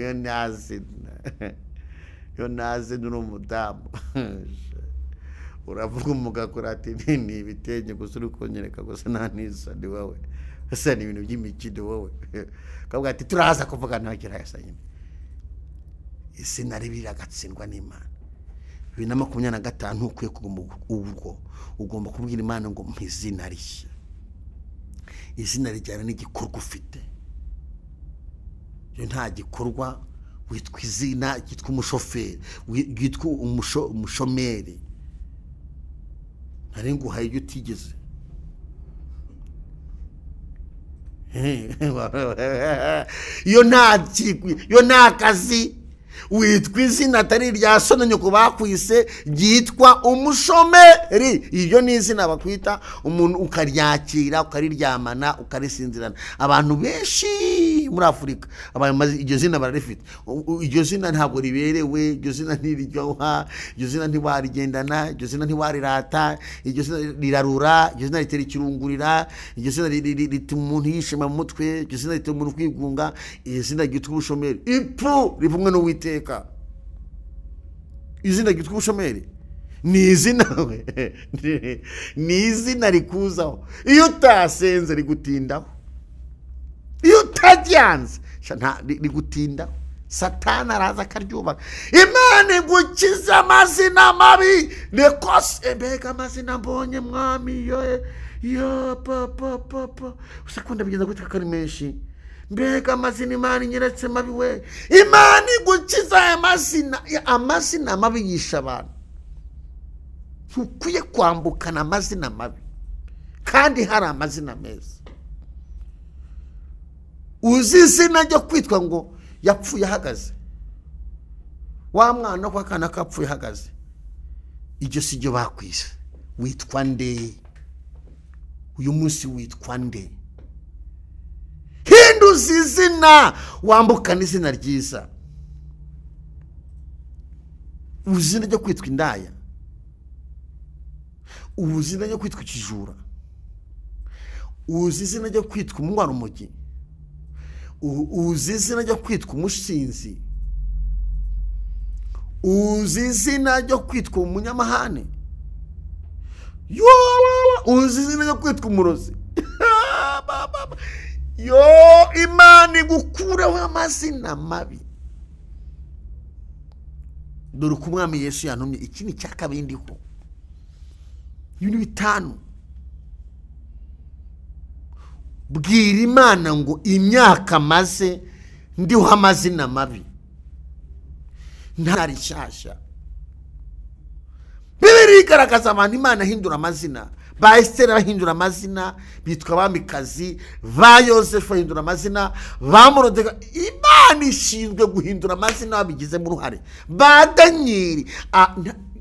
yo nazina, yo nazina uri umudamu. Uravuga umugakora ati ni ibitenge gusa uri kunyereka gusa, nta n'isoni wowe, ese ni ibintu by'imikino wowe. Kavuga ati turaza kuvuga nta kirasa nyine. Izina ribi riragatsindwa n'Imana. 2025 ukwiye kuguma ubwo ugomba kubwira Imana ngo mpa izina rishya. Izina rijyana n'igikorwa ufite. Iyo nta gikorwa witwa izina ryitwa umushoferi, ryitwa umushomeri. Nari nguhaye ibyo utigeze. Iyo nta kazi witwa izina atari irya so na nyoko bakwise ryitwa umushomeri. Iryo ni izina bakwita umuntu ukaryakira, ukariryamana, ukarisinzirana. Abantu benshi muri Afurika iryo zina bararifite. Iryo zina ntabwo riberewe, iryo zina ntiriryoha, iryo zina ntiwarigendana, iryo zina ntiwarirata, iryo zina rirarura, iryo zina ritera ikirungurira, iryo zina rituma umuntu yishima mu mutwe, iryo zina rituma umuntu kwigunga, iryo zina ryitwa ubushomeri. Ipfu rivumwe n'Uwiteka. Izina ryitwa ubushomeri ni izina, ni izina rikuzaho. Iyo utasenze rigutindaho, iyo utajyanze rigutindaho. Satani araza akaryubaka. Imana igukiza amazina mabi. Nekose mbega amazina mbonye mwami, yo yo pa pa pa. Usekunda bigenda guteka kari menshi. Mbega amazina Imana inyeretse mabi we. Imana igukiza aya mazina. Amazina mabi yisha abantu. Ntukwiye kwambukana amazina mabi kandi hari amazina meza. Uzi izina ryo kwitwa ngo yapfuye ahagaze, wa mwana kwa kana kapfuye ahagaze, iryo si ryo bakwise. Witwa nde? Uyu munsi witwa nde? Hinduza izina, wambukana izina ryiza. Izina ryo kwitwa indaya, izina ryo kwitwa ikijura, uzi izina ryo kwitwa umunywarumogi, uzi izina ryo kwitwa umusinzi, uzi izina ryo kwitwa umunyamahane, uzi izina ryo kwitwa umurozi. Yo, Imana igukureho amazina mabi. Dore uko Umwami Yesu yantumye. Iki ni icya kabiri ndiho. Ibintu bitanu. Bwira Imana ngo imyaka maze ndiho amazina mabi, ntari shyashya. Bibiliya igaragaza abantu Imana ahindura amazina. Ba Esiteri bahindura amazina bitwa abamikazi, ba Yosefu bahindura amazina, ba Moridekayi. Imana ishinzwe guhindura amazina babigizemo uruhare. Ba Daniyeli,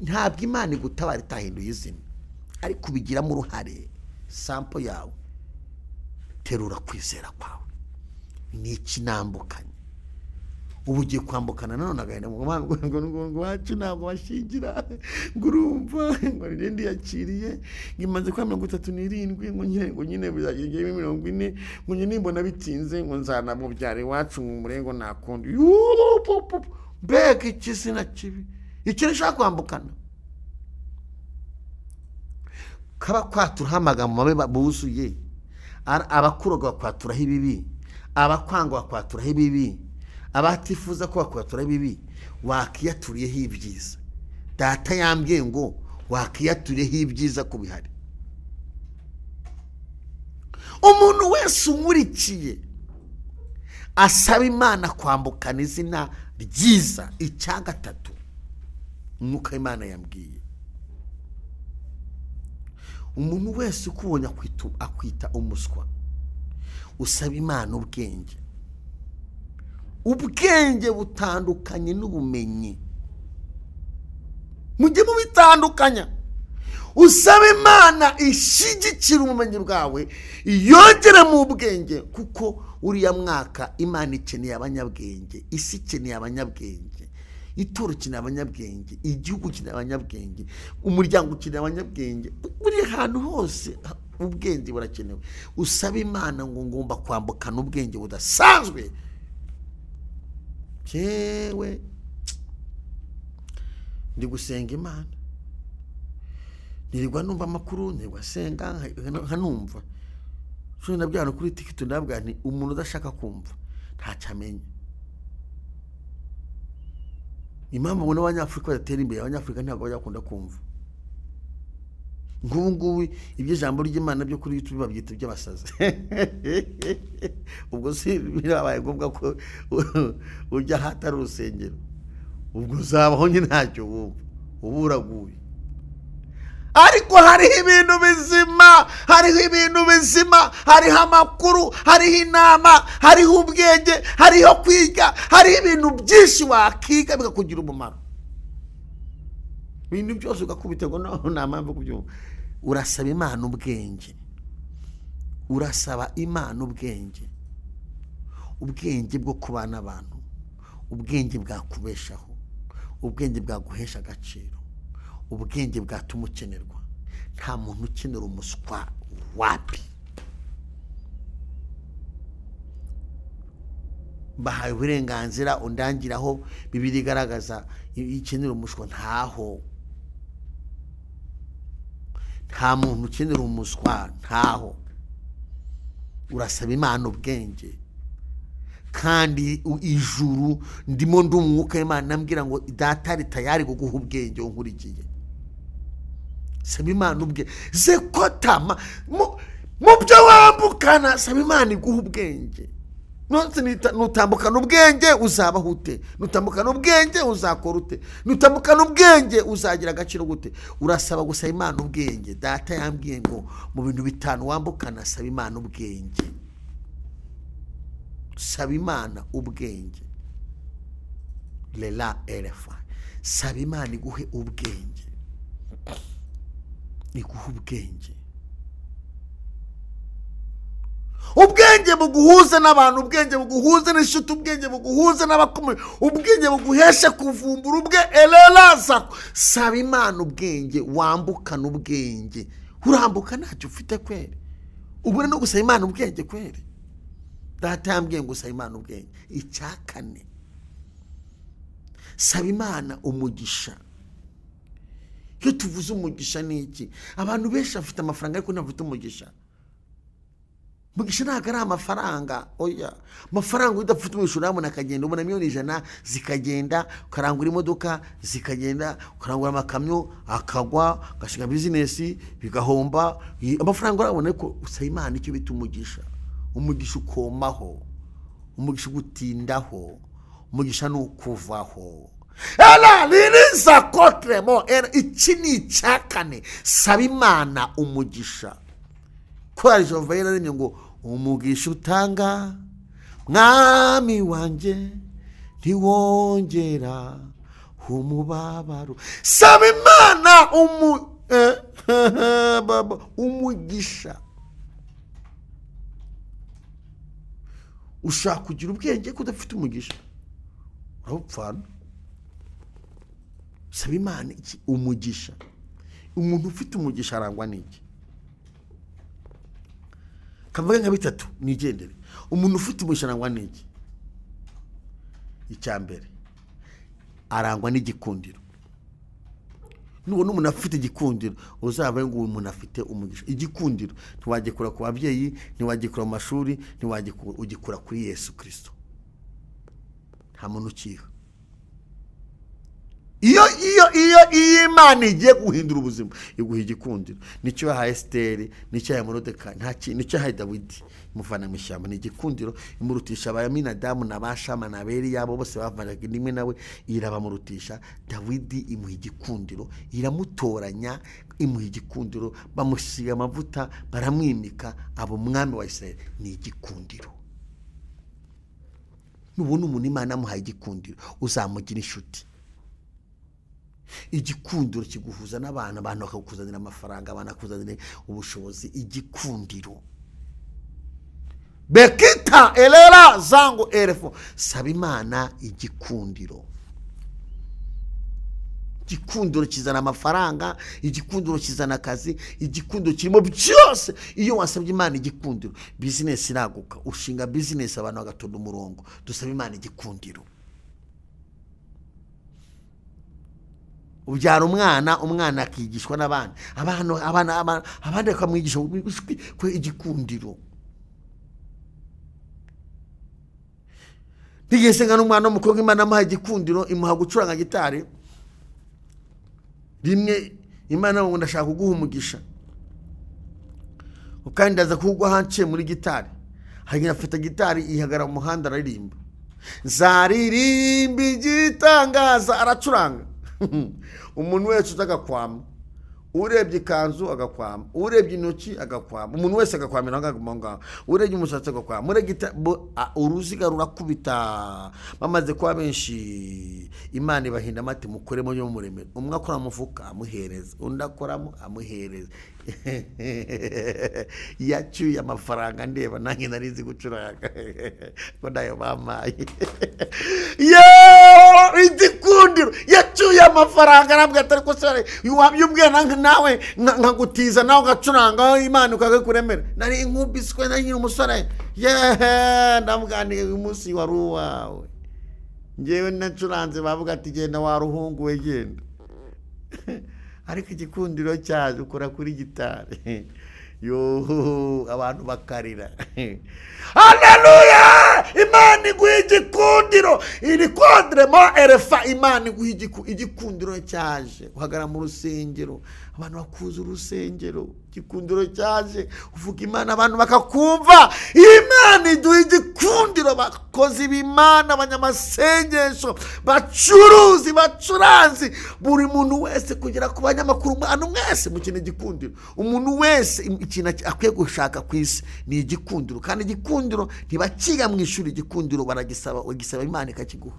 ntabwo Imana igutabara itahinduye izina, ariko ubigiramo uruhare. Sampo yawe, terura kwizera kwawe. Ni iki nambukanye? Ubu ugiye kwambukana nanone agahinda ngo wacu ntabwo bashingira, ngo urumva ngo irindi yakiriye, ngo imaze kuba 37, ngo nyine bizagera 40, ngo nyine mbona bitinze, ngo nzanamubyara iwacu mu murengo nakundi. Mbega ikizina kibi! Ikintu ushaka kwambukana kaba kwaturaho amagambo mabi buzuye, abakuroga bakwatura ibibi, abakwanga bakwatura ibibi, abatifuza ko bakwatura ibibi, wakiyaturiyeho ibyiza. Data yambwiye ngo wakiyaturiyeho ibyiza ko bihari. Umuntu wese unkurikiye asaba Imana kwambukana izina ryiza. Icya gatatu, Umwuka Imana yambwiye, umuntu wese ukubonye akwita umuswa, usaba Imana ubwenge. Ubwenge butandukanye n'ubumenyi, mujye mubitandukanya. Usaba Imana ishyigikira ubumenyi bwawe, yongere mu bwenge, kuko uriya mwaka Imana ikeneye abanyabwenge, isi ikeneye abanyabwenge, itoro ikeneye abanyabwenge, igihugu ikeneye abanyabwenge, umuryango ukeneye abanyabwenge, buri hantu hose ubwenge burakenewe. Usaba Imana ngo ngomba kwambukana ubwenge budasanzwe. Jewe ndi gusenga Imana, nirirwa numva amakuru, nirirwa senga nkanumva. So nabwira kuri TikTok, ndabwira nti umuntu udashaka kumva ntacyo amenya. Impamvu ubona abanyafurika badatera imbere, abanyafurika ntabwo bajya bakunda kumva. Nk'ubu ngubu ibyo ijambo ry'Imana byo kuri YouTube babyita iby'abasazi. Ubwo si birabaye ngombwa ko ujya ahatari urusengero, ubwo uzabaho nyine ntacyo wumva, uba uraguye. Ariko hariho ibintu bizima, hariho ibintu bizima, hariho amakuru, hariho inama, hariho ubwenge, hariho kwiga, hariho ibintu byinshi wakiga bikakugira umumaro. Ibintu byose ugakubita ngo nta mpamvu kubyumva. Urasaba Imana ubwenge, urasaba Imana ubwenge, ubwenge bwo kubana n'abantu, ubwenge bwakubeshaho, ubwenge bwaguhesha agaciro, ubwenge bwatuma ukenerwa. Nta muntu ukenera umuswa wapi. Bahaye uburenganzira undangiraho Bibiliya igaragaza ikenera umuswa, ntaho. Nta muntu ukenera umuswa, ntaho. Urasaba Imana ubwenge. Kandi ijuru ndimo ndumwuka Imana ambwira ngo data ari tayari kuguha ubwenge unkurikiye. Saba Imana ubwe zekotama mu byo wambukana, saba Imana iguha ubwenge. Nutambukana ubwenge uzabaho ute? Nutambukana ubwenge uzakora ute? Nutambukana ubwenge uzagira agaciro gute? Urasaba gusa Imana ubwenge. Data yambwiye ngo mu bintu bitanu wambukana, saba Imana ubwenge. Saba Imana ubwenge. Lela elefa. Saba Imana iguhe ubwenge, iguhe ubwenge. Ubwenge buguhuza n'abantu, ubwenge buguhuza n'inshuti, ubwenge buguhuza n'abakomeye, ubwenge buguhesha kuvumbura ubwe elelaza. Saba Imana ubwenge, wambukana ubwenge. Urambuka ntacyo ufite kweri, ubure no gusaba Imana ubwenge kweri. Data yambwiye ngo saba Imana ubwenge. Icya kane, saba Imana umugisha. Iyo tuvuze umugisha ni iki? Abantu benshi bafite amafaranga ariko ntibafite umugisha. Umugisha ntabwo ari amafaranga, oya. Amafaranga udafite umugisha urabona akagenda, ubona 100,000,000 zikagenda, ukarangura imodoka zikagenda, ukarangura amakamyo akagwa, ugashinga bizinesi bigahomba. Amafaranga urabona ko usaba Imana icyo bita umugisha. Umugisha ukomaho, umugisha ugutindaho, umugisha ni ukuvaho. Ela liriza kotremo. Iki ni icya kane, saba Imana umugisha. Korali Jehova yararemye ngo umugisha utanga mwami wanjye ntiwongera umubabaro. Saba Imana umugisha. Ushaka kugira ubwenge ko udafite umugisha, urapfana. Saba Imana iki? Umugisha. Umuntu ufite umugisha arangwa n'iki? Kavuga nka bitatu nigendere. Umuntu ufite umugisha arangwa n'iki? Icya mbere, arangwa n'igikundiro. Nubona umuntu afite igikundiro, uzabe ngo uyu muntu afite umugisha. Igikundiro ntiwagikura ku babyeyi, ntiwagikura mu mashuri, ntiwagikura, ugikura kuri Yesu Kristo. Nta muntu ukiha. Iyo iyo iyo iyo Imana igiye guhindura ubuzima, iguha igikundiro. Nicyo yahaye Esiteri, nicyo yahaye Moridekayi, nta kintu, nicyo yahaye Dawidi imuvana mu ishyamba, ni igikundiro. Imurutisha Abaminadamu na ba Shama na Beri yabo bose bavanaga indimwe nawe, irabamurutisha. Dawidi imuha igikundiro, iramutoranya, imuha igikundiro, bamusiga amavuta, baramwimika, aba umwami wa Isirayeli. Ni igikundiro. Nubona umuntu Imana amuhaye igikundiro, uzamugira inshuti. Igikundiro kiguhuza n'abantu, abantu bakakuzanira amafaranga, abantu bakakuzanira ubushobozi. Igikundiro. Bekita elera zangu erefo. Saba Imana igikundiro. Igikundiro kizana amafaranga, igikundiro kizana akazi, igikundiro kirimo byose. Iyo wasabye Imana igikundiro, bizinesi iraguka, ushinga bizinesi abantu bagatonda umurongo. Dusaba Imana igikundiro. Ubyara umwana, umwana akigishwa n'abandi, abandi bakamwigisha igikundiro. Ntigeze nka n'umwana w'umukobwa Imana amuha igikundiro, imuha gucuranga gitari. Rimwe Imana ngo ndashaka kuguha umugisha, kandi ndaza kuguha hanciye muri gitari. Hanyuma afata gitari ihagara mu muhanda araririmba, nzaririmba igitangaza, aracuranga. Umuntu wese uza agakwama, urebye ikanzu agakwama, urebye intoki agakwama, umuntu wese agakwamira aho ngaho, urebye umusatsi agakwama, uruziga rurakubita. Bamaze kuba benshi, Imana ibahinda amati mukoremo yo muremera. Umwe akora mufuka amuhereza, undi akoramo amuhereza. Yacyuye amafaranga ndeba nanjye nari nzi gucuranga ko nayo bamaye. Igikundiro yacyuye amafaranga arambwira ati ariko se wabyubwiye nawe nkagutiza nawe ugacuranga Imana ukakuremera. Nari inkubiswe nari umusore, yehe, ndamuganiye uyu munsi wari uwawe. Ngewe nacuranze bavuga ati genda waruhunguwe genda. Ariko igikundiro cyaje ukora kuri gitari, yo abantu bakarira. Haleluya! Imana iguha igikundiro, iri kodremo erefa. Imana iguha igikundiro cyaje, uhagara mu rusengero abantu bakuza urusengero. Igikundiro cyaje uvuga Imana abantu bakakumva. Imana iduha igikundiro, bakozi b'Imana, abanyamasengesho, bacuruzi, bacuranzi, buri muntu wese kugera ku banyamakuru, abantu mwese mukina igikundiro. Umuntu wese ikintu akwiye gushaka ku isi ni igikundiro, kandi igikundiro ntibakiga mu ishuri. Igikundiro baragisaba, ugisaba Imana ikakiguha.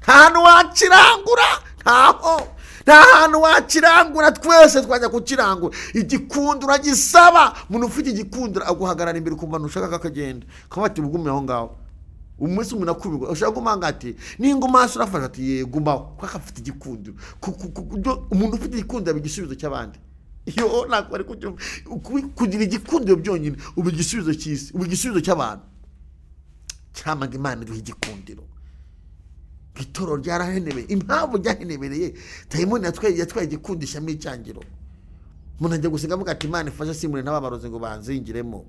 Nta hantu wakirangura, ntaho, nta hantu wakirangura, twese twajya kukirangura. Igikundiro uragisaba. Umuntu ufite igikundiro aguhagarara imbere ukumva ntushaka akagenda, ukaba ati ugume aho ngaho. Umunsi umuntu akubirwa ushaka gumanga ati ninguma hasi urafasha ati yego gumaho, kuko afite igikundiro. Umuntu ufite igikundiro aba igisubizo cy'abandi. Yo ntabwo ari kugira igikundiro byonyine, uba igisubizo cy'isi, uba igisubizo cy'abantu. Cyamaga Imana iduha igikundiro. Itorero ryarahenebeye. Impamvu ryahenebereye, dayimoni yatwaye igikundishamo icyangiro. Umuntu ajya gusenga avuga ati Imana ifashe simure n'ababarozi ngo banzingiremo,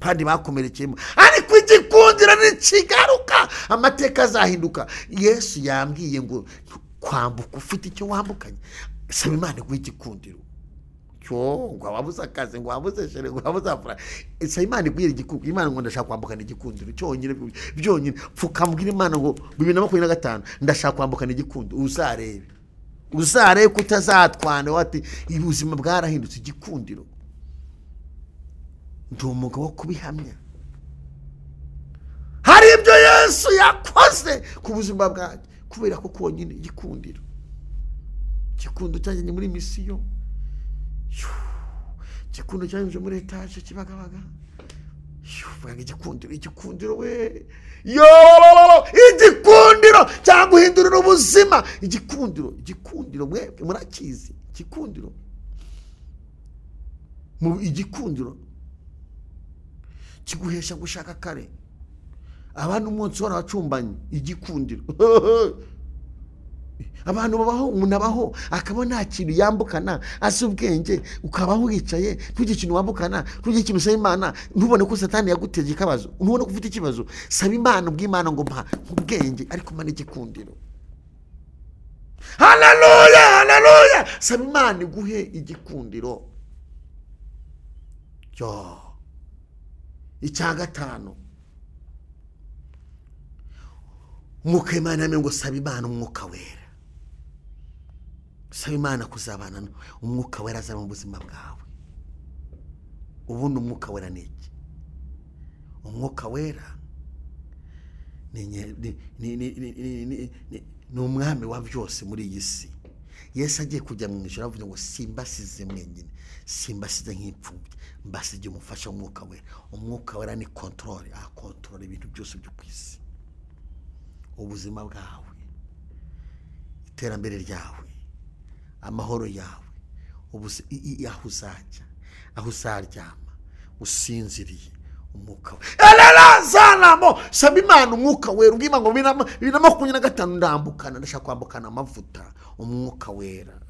kandi bakomerekeyemo. Ariko igikundiro nikigaruka amateka azahinduka. Yesu yambwiye ngo kwambuka ufite icyo wambukanye, saba Imana iguhe igikundiro. Cyo ngo wabuze akazi, ngo wabuze shere, ngo wabuze amafaranga, saba Imana iguhe igikundiro. Imana ngo ndashaka kwambukana igikundiro cyonyine byonyine. Pfukambwira Imana ngo 2025 ndashaka kwambukana igikundiro. Uzarebe, uzarebe ko utazatwana wati ubuzima bwarahindutse. Igikundiro ndi umugabo wo kubihamya. Hari ibyo Yesu yakoze ku buzima bwanjye kubera ko konyine igikundiro. Igikundiro cyanjye muri misiyo, igikundiro cyanjye muri etaje Kibagabaga. Igikundiro, igikundiro we, yo, igikundiro cyaguhindurira ubuzima. Igikundiro, igikundiro mwebwe murakizi. Igikundiro, mu igikundiro kiguhesha gushaka kare. Abantu umunsi waracumbanye igikundiro. Abantu babaho, umuntu abaho akaba nta kintu yambukana, asi ubwenge, ukabaho wicaye ntugire ikintu wambukana, ntugire ikintu usaba Imana, ntubone ko Satani yaguteje ikibazo, ntubone ko ufite ikibazo. Saba Imana, ubw'Imana ngo mpa ubwenge, ariko mpa n'igikundiro. Haleluya, haleluya! Saba Imana iguhe igikundiro. Yo, icya gatanu, umwuka w'Imana ngo saba Imana umwuka wera. Saba Imana kuzabana umwuka wera azaba mu buzima bwawe. Ubundi umwuka wera ni iki? Umwuka wera ni umwami wa byose muri iyi si. Yesu agiye kujya mu ijuru avuga ngo simbasize mwenyine, simbasize nk'imfubyi, mbasize umufasha w'umwuka wera. Umwuka wera ni control, akontorora ibintu byose byo ku isi. Ubuzima bwawe, iterambere ryawe, amahoro yawe, aho uzajya, aho uzaryama usinziriye, umwuka we zanamo. Saba Imana umwuka wera. Ubwima ngo 2025 ndambukana, ndashaka kwambukana amavuta, umwuka wera.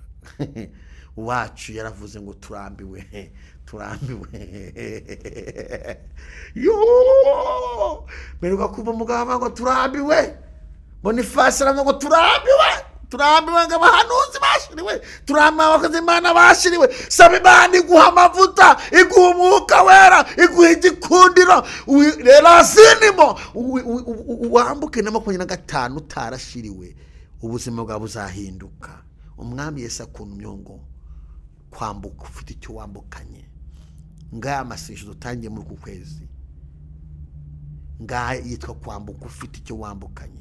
Wacu yaravuze ngo turambiwe, turambiwe. Yo, mperuka kumva umugabo ngo turambiwe. Boniface aravuga ngo turambiwe, turambiwe ngo abahanuzi bashiriwe, turambiwe abakozi Imana bashiriwe. Saba Imana iguha amavuta, iguha umwuka wera, iguha igikundiro. Rero wambuke na 25 utarashiriwe, ubuzima bwawe buzahinduka. Umwami Yesu akuntumye ngo kwambuka ufite icyo wambukanye. Ngaya amasengesho dutangiye muri uku kwezi, ngaya yitwa kwambuka ufite icyo wambukanye.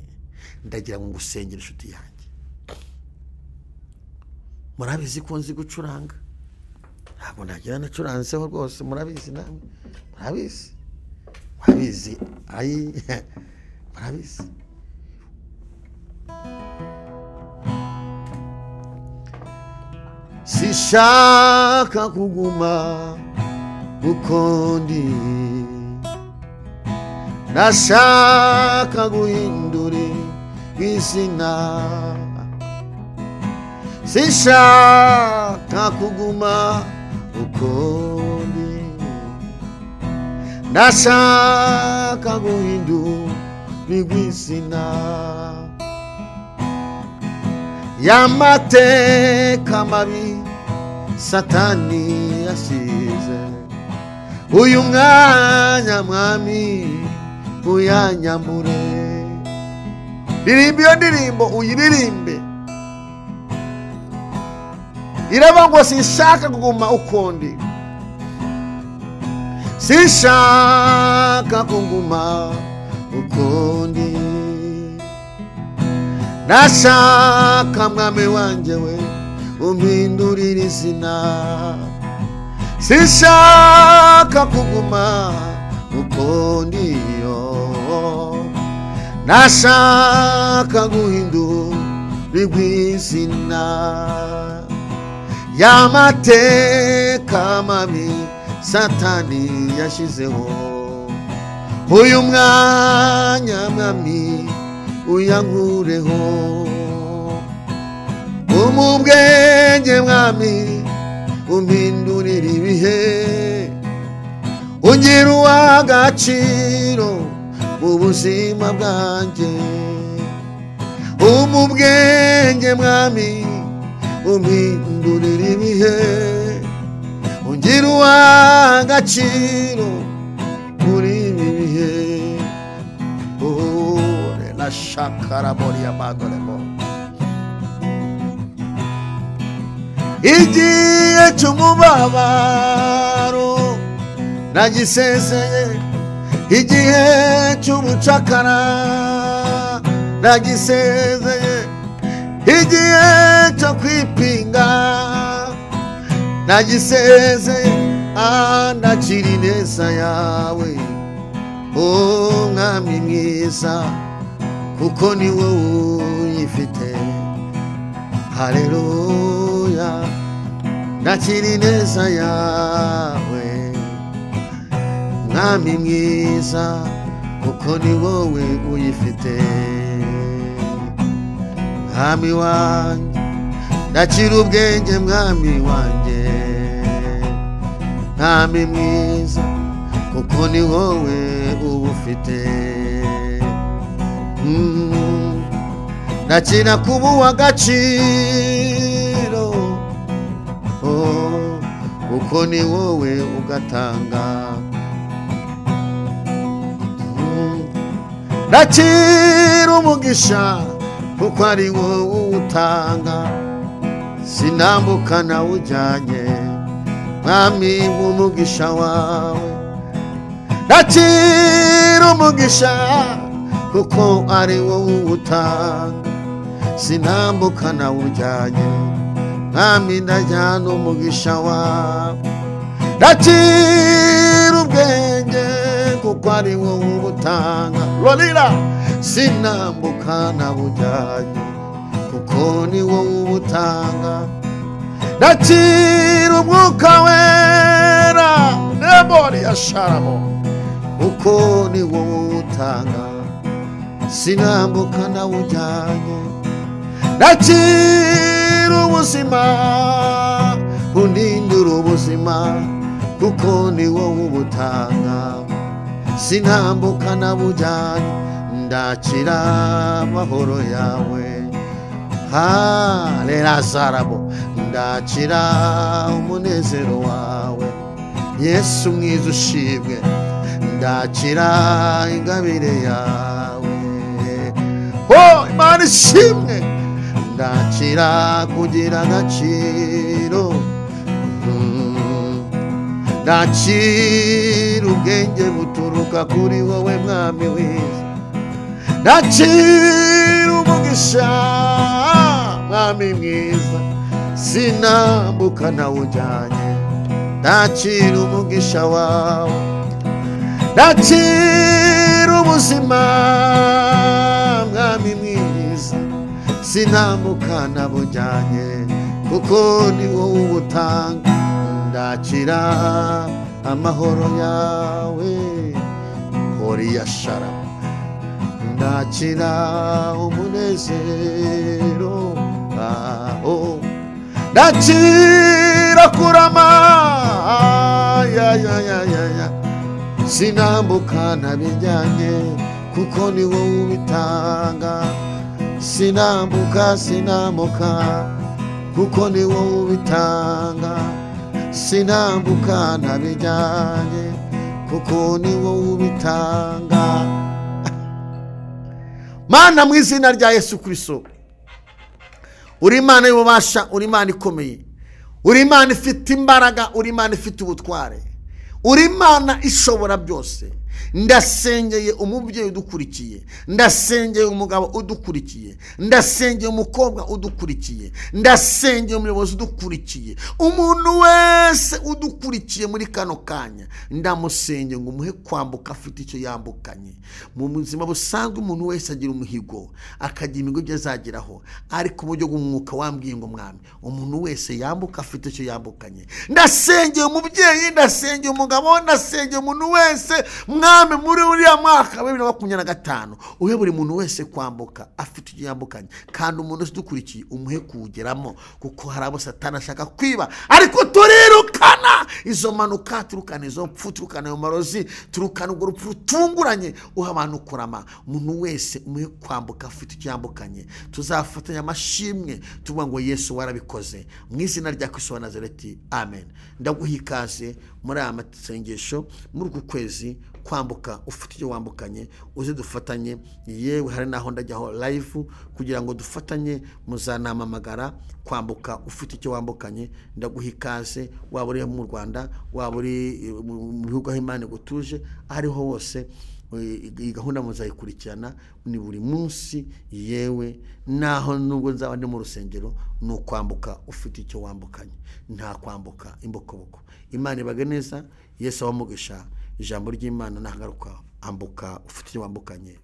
Ndagira ngo ngusengere inshuti yanjye. Murabizi ko nzi gucuranga, ntabwo nagira nacuranzeho rwose, murabizi namwe, murabizi, murabizi, ayi murabizi. Sishaka kuguma ukundi, nashaka guhindura izina. Sishaka kuguma ukundi, nashaka guhindura izina. Y'amateka mabi Satani yasize, uyu mwanya mwami uyanyambure. Ririmba iyo ndirimbo, uyiririmbe. Iravuga ngo sinshaka kuguma ukundi, sinshaka kuguma ukundi, nashaka mwami wanjye we umpindurire izina. Sinshaka kuguma ukundi, nashaka guhindurirwa izina. Y'amateka mabi Satani yashizeho, uyu mwanya mwami uyankureho. Umubwenge mwami umpindurire ibihe, ungira uw'agaciro mu buzima bwanjye. Umubwenge mwami umpindurire ibihe, ungira uw'agaciro muri ibi bihe. La shakaraboria badoremo. Igihe cy'umubabaro nagisezeye, igihe cy'ubucakara nagisezeye, igihe cyo kwipinga nagisezeye. Ndakira ineza yawe, Mwami mwiza, kuko ni wowe uyifite. Haleluya, ndakira ineza yawe, Mwami mwiza, kuko ni wowe uyifite. Mwami wanjye, ndakira ubwenge, Mwami wanjye, Mwami mwiza, kuko ni wowe ubufite. Ndakira kuba uw'agaciro, kuko ni wowe ugatanga. Ndakira umugisha, kuko ari wowe utanga. Sinambuka nawujyanye, Mwami umugisha wawe. Ndakira umugisha, kuko ari wowe utanga. Sinambuka nawujyanye, Mwami ndajyana umugisha wawe. Ndakira ubwenge, kuko ari wowe utanga. Lolira, sinambuka nawujyanye, kuko ni wowe utanga. Ndakira umwuka wera, nebori ya sharamo, kuko ni wowe utanga. Sinambuka nawujyanye. Ndakira ubuzima, Undindira ubuzima kuko ni wowe ubutanga. Sinambuka nabujyanye, ndakira amahoro yawe. Ha zarabo, ndakira umunezero wawe. Yesu mwiza ushimwe, ndakira ingabire yawe. Oh, Imana ishimwe, ndakira kugira agaciro. Ndakira ubwenge buturuka kuri wowe mwami wiza. Ndakira umugisha mwami mwiza, sinambuka nawujyanye. Ndakira umugisha wawe, ndakira ubuzima mwami mwiza, sinambuka nabujyanye kuko ni wowe ubutanga. Ndakira amahoro yawe, horiya sharama. Ndakira umunezero, oh. Ndakira kurama, ya ya ya ya ya. Sinambuka nabijyanye kuko ni wowe ubitanga. Sinambuka, sinambuka kuko ni wowe ubitanga. Sinambuka nabijyanye kuko ni wowe ubitanga. Mana mu izina rya Yesu Kristo, uri Imana y'ububasha, uri Imana ikomeye, uri Imana ifite imbaraga, uri Imana ifite ubutware, uri Imana ishobora byose. Ndasengeye umubyeyi udukurikiye, ndasengeye umugabo udukurikiye, ndasengeye umukobwa udukurikiye, ndasengeye umuyobozi udukurikiye, umuntu wese udukurikiye muri kano kanya, ndamusengeye ngo umuhe kwambuka afite icyo yambukanye. Mu buzima busanzwe umuntu wese agira umuhigo, akagira imihigo ibyo azageraho, ariko mu buryo bw'umwuka wambwiye ngo mwami, umuntu wese yambuka afite icyo yambukanye. Ndasengeye umubyeyi, ndasengeye umugabo, ndasengeye umuntu wese mwami, muri uriya mwaka wa 2025 uhe buri muntu wese kwambuka afite icyo yambukanye, kandi umuntu wese udukurikiye umuhe kuwugeramo, kuko hari abo Satani ashaka kwiba, ariko turirukana izo mpanuka, turukana izo mpfu, turukana ayo marozi, turukana urwo rupfu rutunguranye, uha abantu kurama. Umuntu wese umuhe kwambuka afite icyo yambukanye. Tuzafatanya amashimwe tuvuga ngo Yesu warabikoze, mu izina rya Kristo wa Nazareti, amen. Ndaguha ikaze muri aya masengesho muri uku kwezi kwambuka ufite icyo wambukanye, uze dufatanye. Yewe hari naho ndajyaho live kugira ngo dufatanye, muzanamamagara kwambuka ufite icyo wambukanye. Ndaguha ikaze, waba uri mu Rwanda, waba uri mu bihugu aho Imana igutuje, ariho hose iyi gahunda muzayikurikirana ni buri munsi. Yewe naho nubwo nzaba ndi mu rusengero, ni ukwambuka ufite icyo wambukanye, nta kwambuka imbokoboko. Imana ibage neza, Yesu abamugisha. Ijambo ry'Imana nahagaruka, ambuka ufite icyo wambukanye.